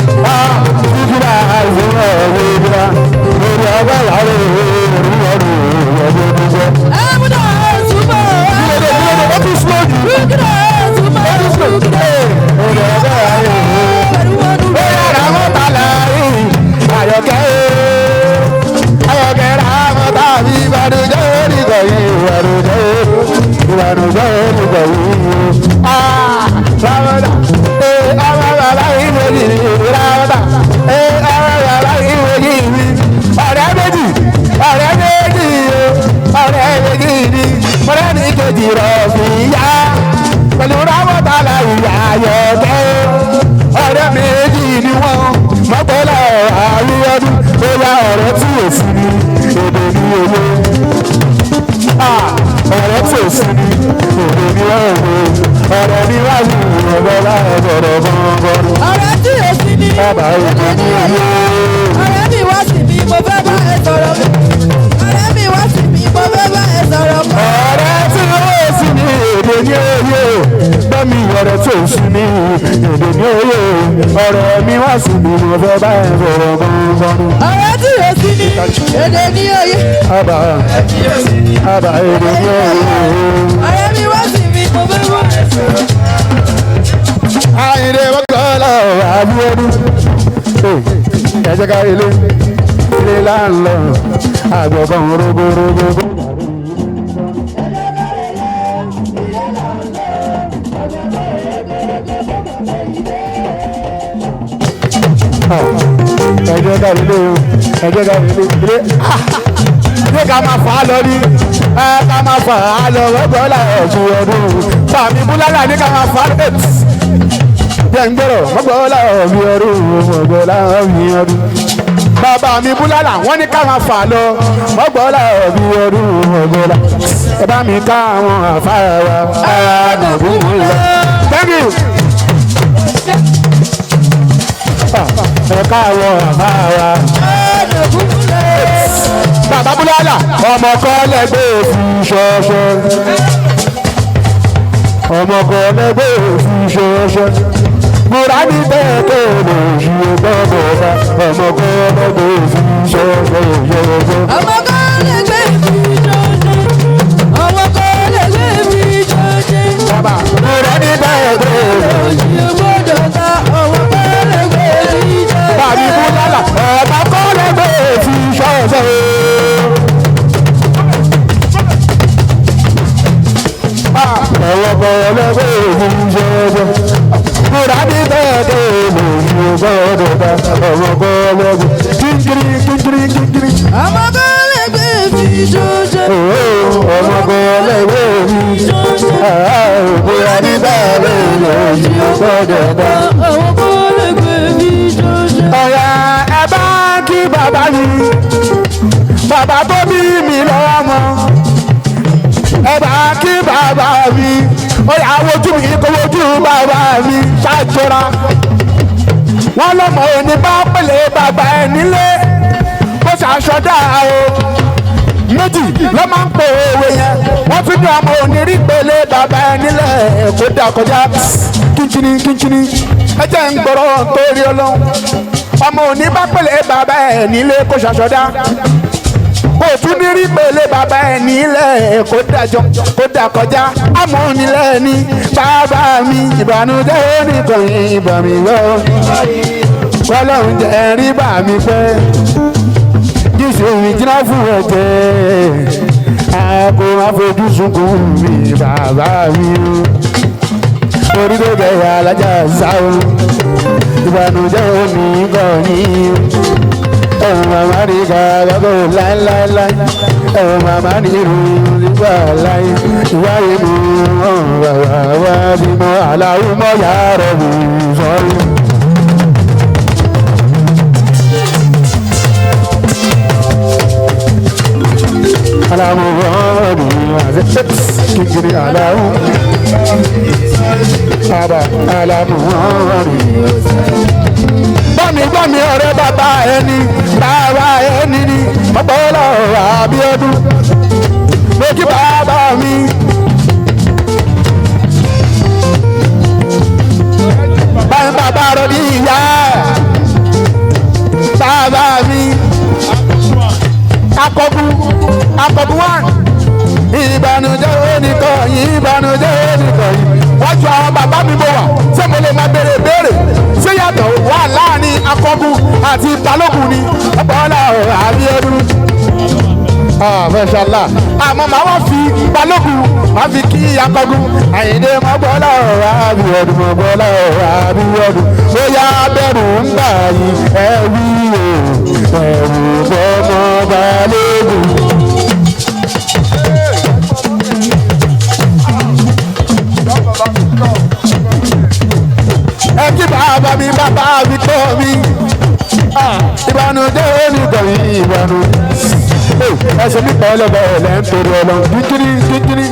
Fífúra ìfúnra ìfúnra lórí ọgbà ìyàwó orí ọdún ọdún ọdún jẹ́. Kílódé kílódé ó tún slow jù. Ó tún slow jù. Orí ọgbà ìyàwó. Ó yára mọ́ta láàrin Àyọ̀kẹ́ Àyọ̀kẹ́ ra mọ́ta bí ìbànújẹ́ onígbà yìí ìbànújẹ́ ìbànújẹ́ onígbà yìí. Ramọ́ta ee ọmọ bàbá yìí méjì ni Ramọ́ta ee ọmọ bàbá yìí méjì ni ọ̀rẹ́ méjì ọ̀rẹ́ méjì ọ̀rẹ́ méjì ni ọ̀rẹ́ ní kejì rọ̀ fi yá pẹ̀lú Ramọ́ta láyé Àyọ̀kẹ́ ọ̀rẹ́ méjì ni wọ́n mọ́tọ́lá àríyọ́dún bóyá ọ̀rẹ́ tí ò sí ni èdè ní òye ọ̀rẹ́ tí ò sí ni èdè ní òye ọ̀rẹ́ ní wáyé ọ̀rẹ́ láì bọ̀rọ̀ bọ̀rọ̀ Ọ̀rẹ́ tí o sì ní bàbá èdè ní òye. ọ̀rẹ́ mi wá sí mi mo fẹ́ bá ẹ sọ̀rọ̀ mi. Ọ̀rẹ́ mi wá sí mi mo fẹ́ bá ẹ sọ̀rọ̀ mi. Ọ̀rẹ́ tí ò sí ni èdè ní òye gbọ́mi ọ̀rẹ́ tí ò sí ni èdè ní òye ọ̀rẹ́ mi wá sí mi mo fẹ́ bá ẹ sọ̀rọ̀ bọ̀rọ̀. Ọ̀rẹ́ tí o sì ní èdè ní òye. Àbá àbá èdè ní òye. Ọ̀rẹ́ mi wá sí mi mo fẹ́ bá ẹ sọ̀rọ̀. Àyìndé mọ́kànlá Abíọ́dún. Ẹ jẹ́ ká ilé. là ń lọ àgbọ̀gàn rogorogo. Ẹjọ́ dàbí lé o, ẹjọ́ dàbí lé ilé ní ká máa fà á lọ ní ẹ ká máa fà á lọ ọgbọ́n ọ̀sùn ọdún fàmí búlálà ní ká máa fà á lọ jẹ́ ń gbọ́rọ̀ mọ́gbọ́lá ọ̀mí ọdún mọ́gbọ́lá ọ̀mí ọdún. Bàbá mi búlálà wọ́n ní ká máa fà á lọ mọ́gbọ́lá ọ̀mí ọdún mọ́gbọ́lá. Ẹ bá mi ká àwọn àfáà wa àdàbùn lọ. Thank you. Ẹ ká àwọn àfáà wa. Bàbá búlálà ọmọ kọ́ lẹ́gbẹ́ òfin ṣọṣọ. Ọmọ kọ́ lẹ́gbẹ́ òfin ṣọṣọ. Mùràdí bẹ́ẹ̀ tó lè ṣe gbọ́dọ̀ bá ọmọ kọ́ lẹ́gbẹ́ òfin ṣọṣọ ṣọṣọ. Ọmọ kọ́ lè gbé mi jọjẹ. Ọmọ kọ́ lè gbé mi jọjẹ. Bàbá mùràdí bẹ́ẹ̀ tó lè Òṣì gbọ́dọ̀ ta ọmọ kọ́ lè gbé mi jọjẹ. Bàbí búlálà ọmọ kọ́ lẹ́gbẹ́ òfin ṣọṣọ. Ọwọ́ kọ́ lẹ́gbẹ́ òfin ṣọṣọ. Mùràdí bẹ́ẹ̀ tó lè ṣe gbọ́dọ̀ bá ọmọ kọ́ lẹ́gbẹ́ kíkiri kíkiri kíkiri. Ọmọ kọ́ lè gbé mi jọjẹ. Ọmọ kọ́ lẹ́gbẹ́ òfin Jọjẹ. Mùràdí bẹ́ẹ̀ tó lè ṣe gbọ́dọ̀ bá. Ọmọ kọ́ lè gbé mi jọjẹ. Ọ̀yà ẹ bá kí bàbá mi, bàbá tó bí mi lọ́mọ. Ẹ bá kí bàbá mi, ọ̀yà wojú mi kó wojú bàbá mi ṣàjọra. Wọ́n lọ́mọ òní bá pèlè bàbá ẹ̀ nílé, bó ṣàṣọdá o. Méjì ló máa ń pò òwe yẹn, wọ́n tún ní ọmọ òní rí pèlè bàbá ẹ̀ nílẹ̀ kó dà kọjá. Kínkínní kínkínní, ẹ jẹ́ ń gbọ́rọ̀ torí Ọlọ́run. Ọmọ òní bá pèlè bàbá ẹ̀ nílé kó ṣàṣọdá, kò tún ní rí pèlè bàbá ẹ̀ nílẹ̀ kó dájọ́ kó dà kọjá. Àmọ́ onílẹ̀ ní bàbá mi ìbànújẹ́ oníkan ìbà mi lọ kọ́lọ́run jẹ́ rí bà mí pẹ́ jíṣe ìjìnà fún ẹ̀jẹ̀ àpò máa fojú sunkún mi bàbá mi o orí tó bẹ̀rẹ̀ alájà sáwọ́ ìbànújẹ́ oníkan ní ẹ̀wọ̀n màmá rí ká lọ́gọ́ láéláéláé ẹ̀wọ̀n màmá ní irun nígbà láé ìwà inú ọ̀hún bàbá wa bímọ aláwọ̀ mọ́ yàrá mi sọ́rí. Alamu kíkiri aláwọ̀ bàbá alamu gbọ́mi gbọ́mi ọ̀rẹ́ bàbá ẹni bàbá ẹni ni ọ̀pọ̀lọ́ Abíọ́dún mo kí bàbá mi. Báyìí bàbá rọ ní ìyá bàbá mi akọ̀bù akọ̀bù one ìbànújẹ́ oníkọ̀yìn ìbànújẹ́ oníkọ̀yìn wọ́n ju àwọn bàbá mi mo wà ṣé mo lè máa béèrè béèrè ṣé yàtọ̀ wà láàrin akọ̀bù àti balógun ni ọ̀pọ̀lọ́ Abíọ́dún mashallah àmọ́ màá wá fi balógun màá fi kí akọ̀gùn Àyìndé mọ́gbọ́lá Abíọ́dún mọ́gbọ́lá Abíọ́dún bóyá bẹ̀rù ń bà yín ẹ wí o ẹ̀rù bọ́mọ balógun. Ẹ kí bàbá mi bàbá mi kọ́ mi ìbànújẹ́ onígbọ̀nyìn ìbànújẹ́ ẹsẹ̀ mi pọ̀ lọ́bẹ̀ ẹ̀lẹ́ ń torí ọlọ́run kíkiri kíkiri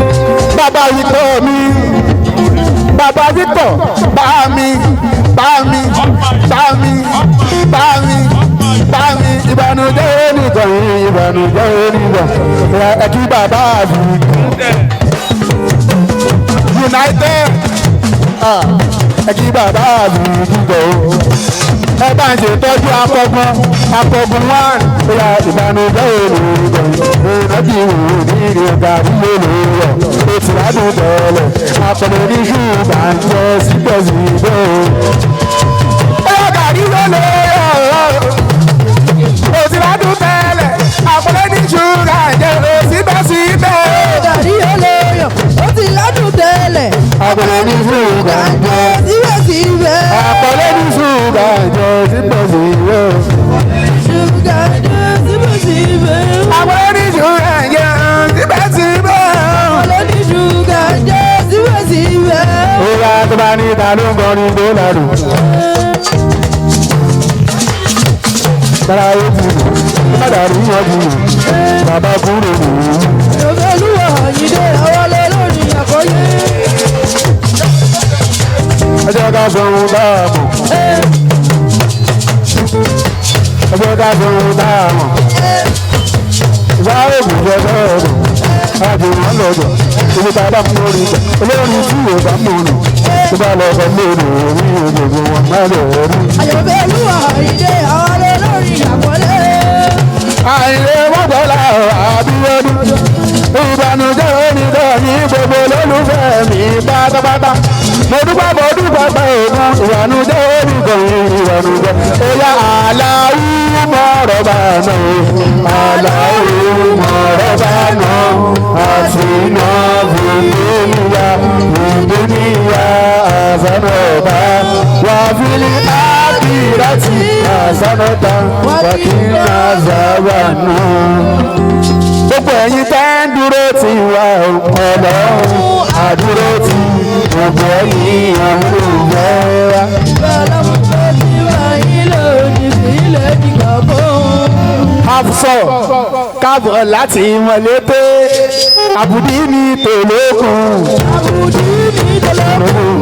bàbá yìí kọ́ mi bàbá yìí kọ́ bá mi bá mi bá mi bá mi bá mi ìbànújẹ́ onígbọ̀nyìn ìbànújẹ́ onígbọ̀nyìn ẹ kí bàbá mi United ẹ kí bàbá mi gbígbọ́ o ẹ bá ń ṣètọ́jú akọgun akọgun one bóyá ìbànújẹ́ olùgbọ̀n ìrántí ìrìn gàrí olùrọ̀ ètò àdúgbò ọ̀lẹ̀ akọni ní ṣùgbọ́n ń jẹ síbẹ̀síbẹ̀ o. Bóyá gàrí ló lè rọ̀ ètò àdúgbò. Bá ní ta ló ń kọrin tó lárò. Tara ó ti rò, má dàrú wọn ti rò, bàbá kúrò rò ó. Olúwa Àyìndé àwọlé lórí àkọ́yé. Ẹ jẹ́ ká sọ ohun tá a mọ̀. Ẹ jẹ́ ká sọ ohun tá a mọ̀. Ìyá ògùn jẹ sọ́ọ̀dọ̀, àjò wọn lọ́dọ̀, ibi tá a bá mú orí gbà, olórin tí ò bá mú nù, tó bá lọ sọ lórí orí ògbògbò wọn má lọ rí. Àyọ̀fẹ́ Olúwa Àyìndé àwọlé lórí àkọ́lé. Àìlè mọ́tọ́lá àbíọ́dún, ìbànújẹ́ onídọ̀ọ́yìn gbogbo olólùfẹ́ mi pátápátá. Mo dúpẹ́ pé ògùn ìbànújẹ́ onídọ̀ọ́yìn ìbànújẹ́. Oya aláwù mọ̀rọ̀ bá nà ó, aláwù mọ̀rọ̀ bá nà ó, àti iná fìdíníyà, fìdíníyà àzánọ̀bá, wà fílí àkìrátì àzánọ̀tà, wà kí nàzàwà náà. Gbogbo ẹ̀yin tẹ́ ń dúró ti wá ọlọ́run àdúró ti gbogbo ẹ̀yin olùfẹ́ wa. Bọ́lá ti wá yín lónìí sílẹ̀ dìgbà fún. Hafsọ káàbọ̀ láti mọ̀lẹ́tẹ̀ àbùdí ní tòlókùn. Àbùdí ní tọ́lọ́kùn.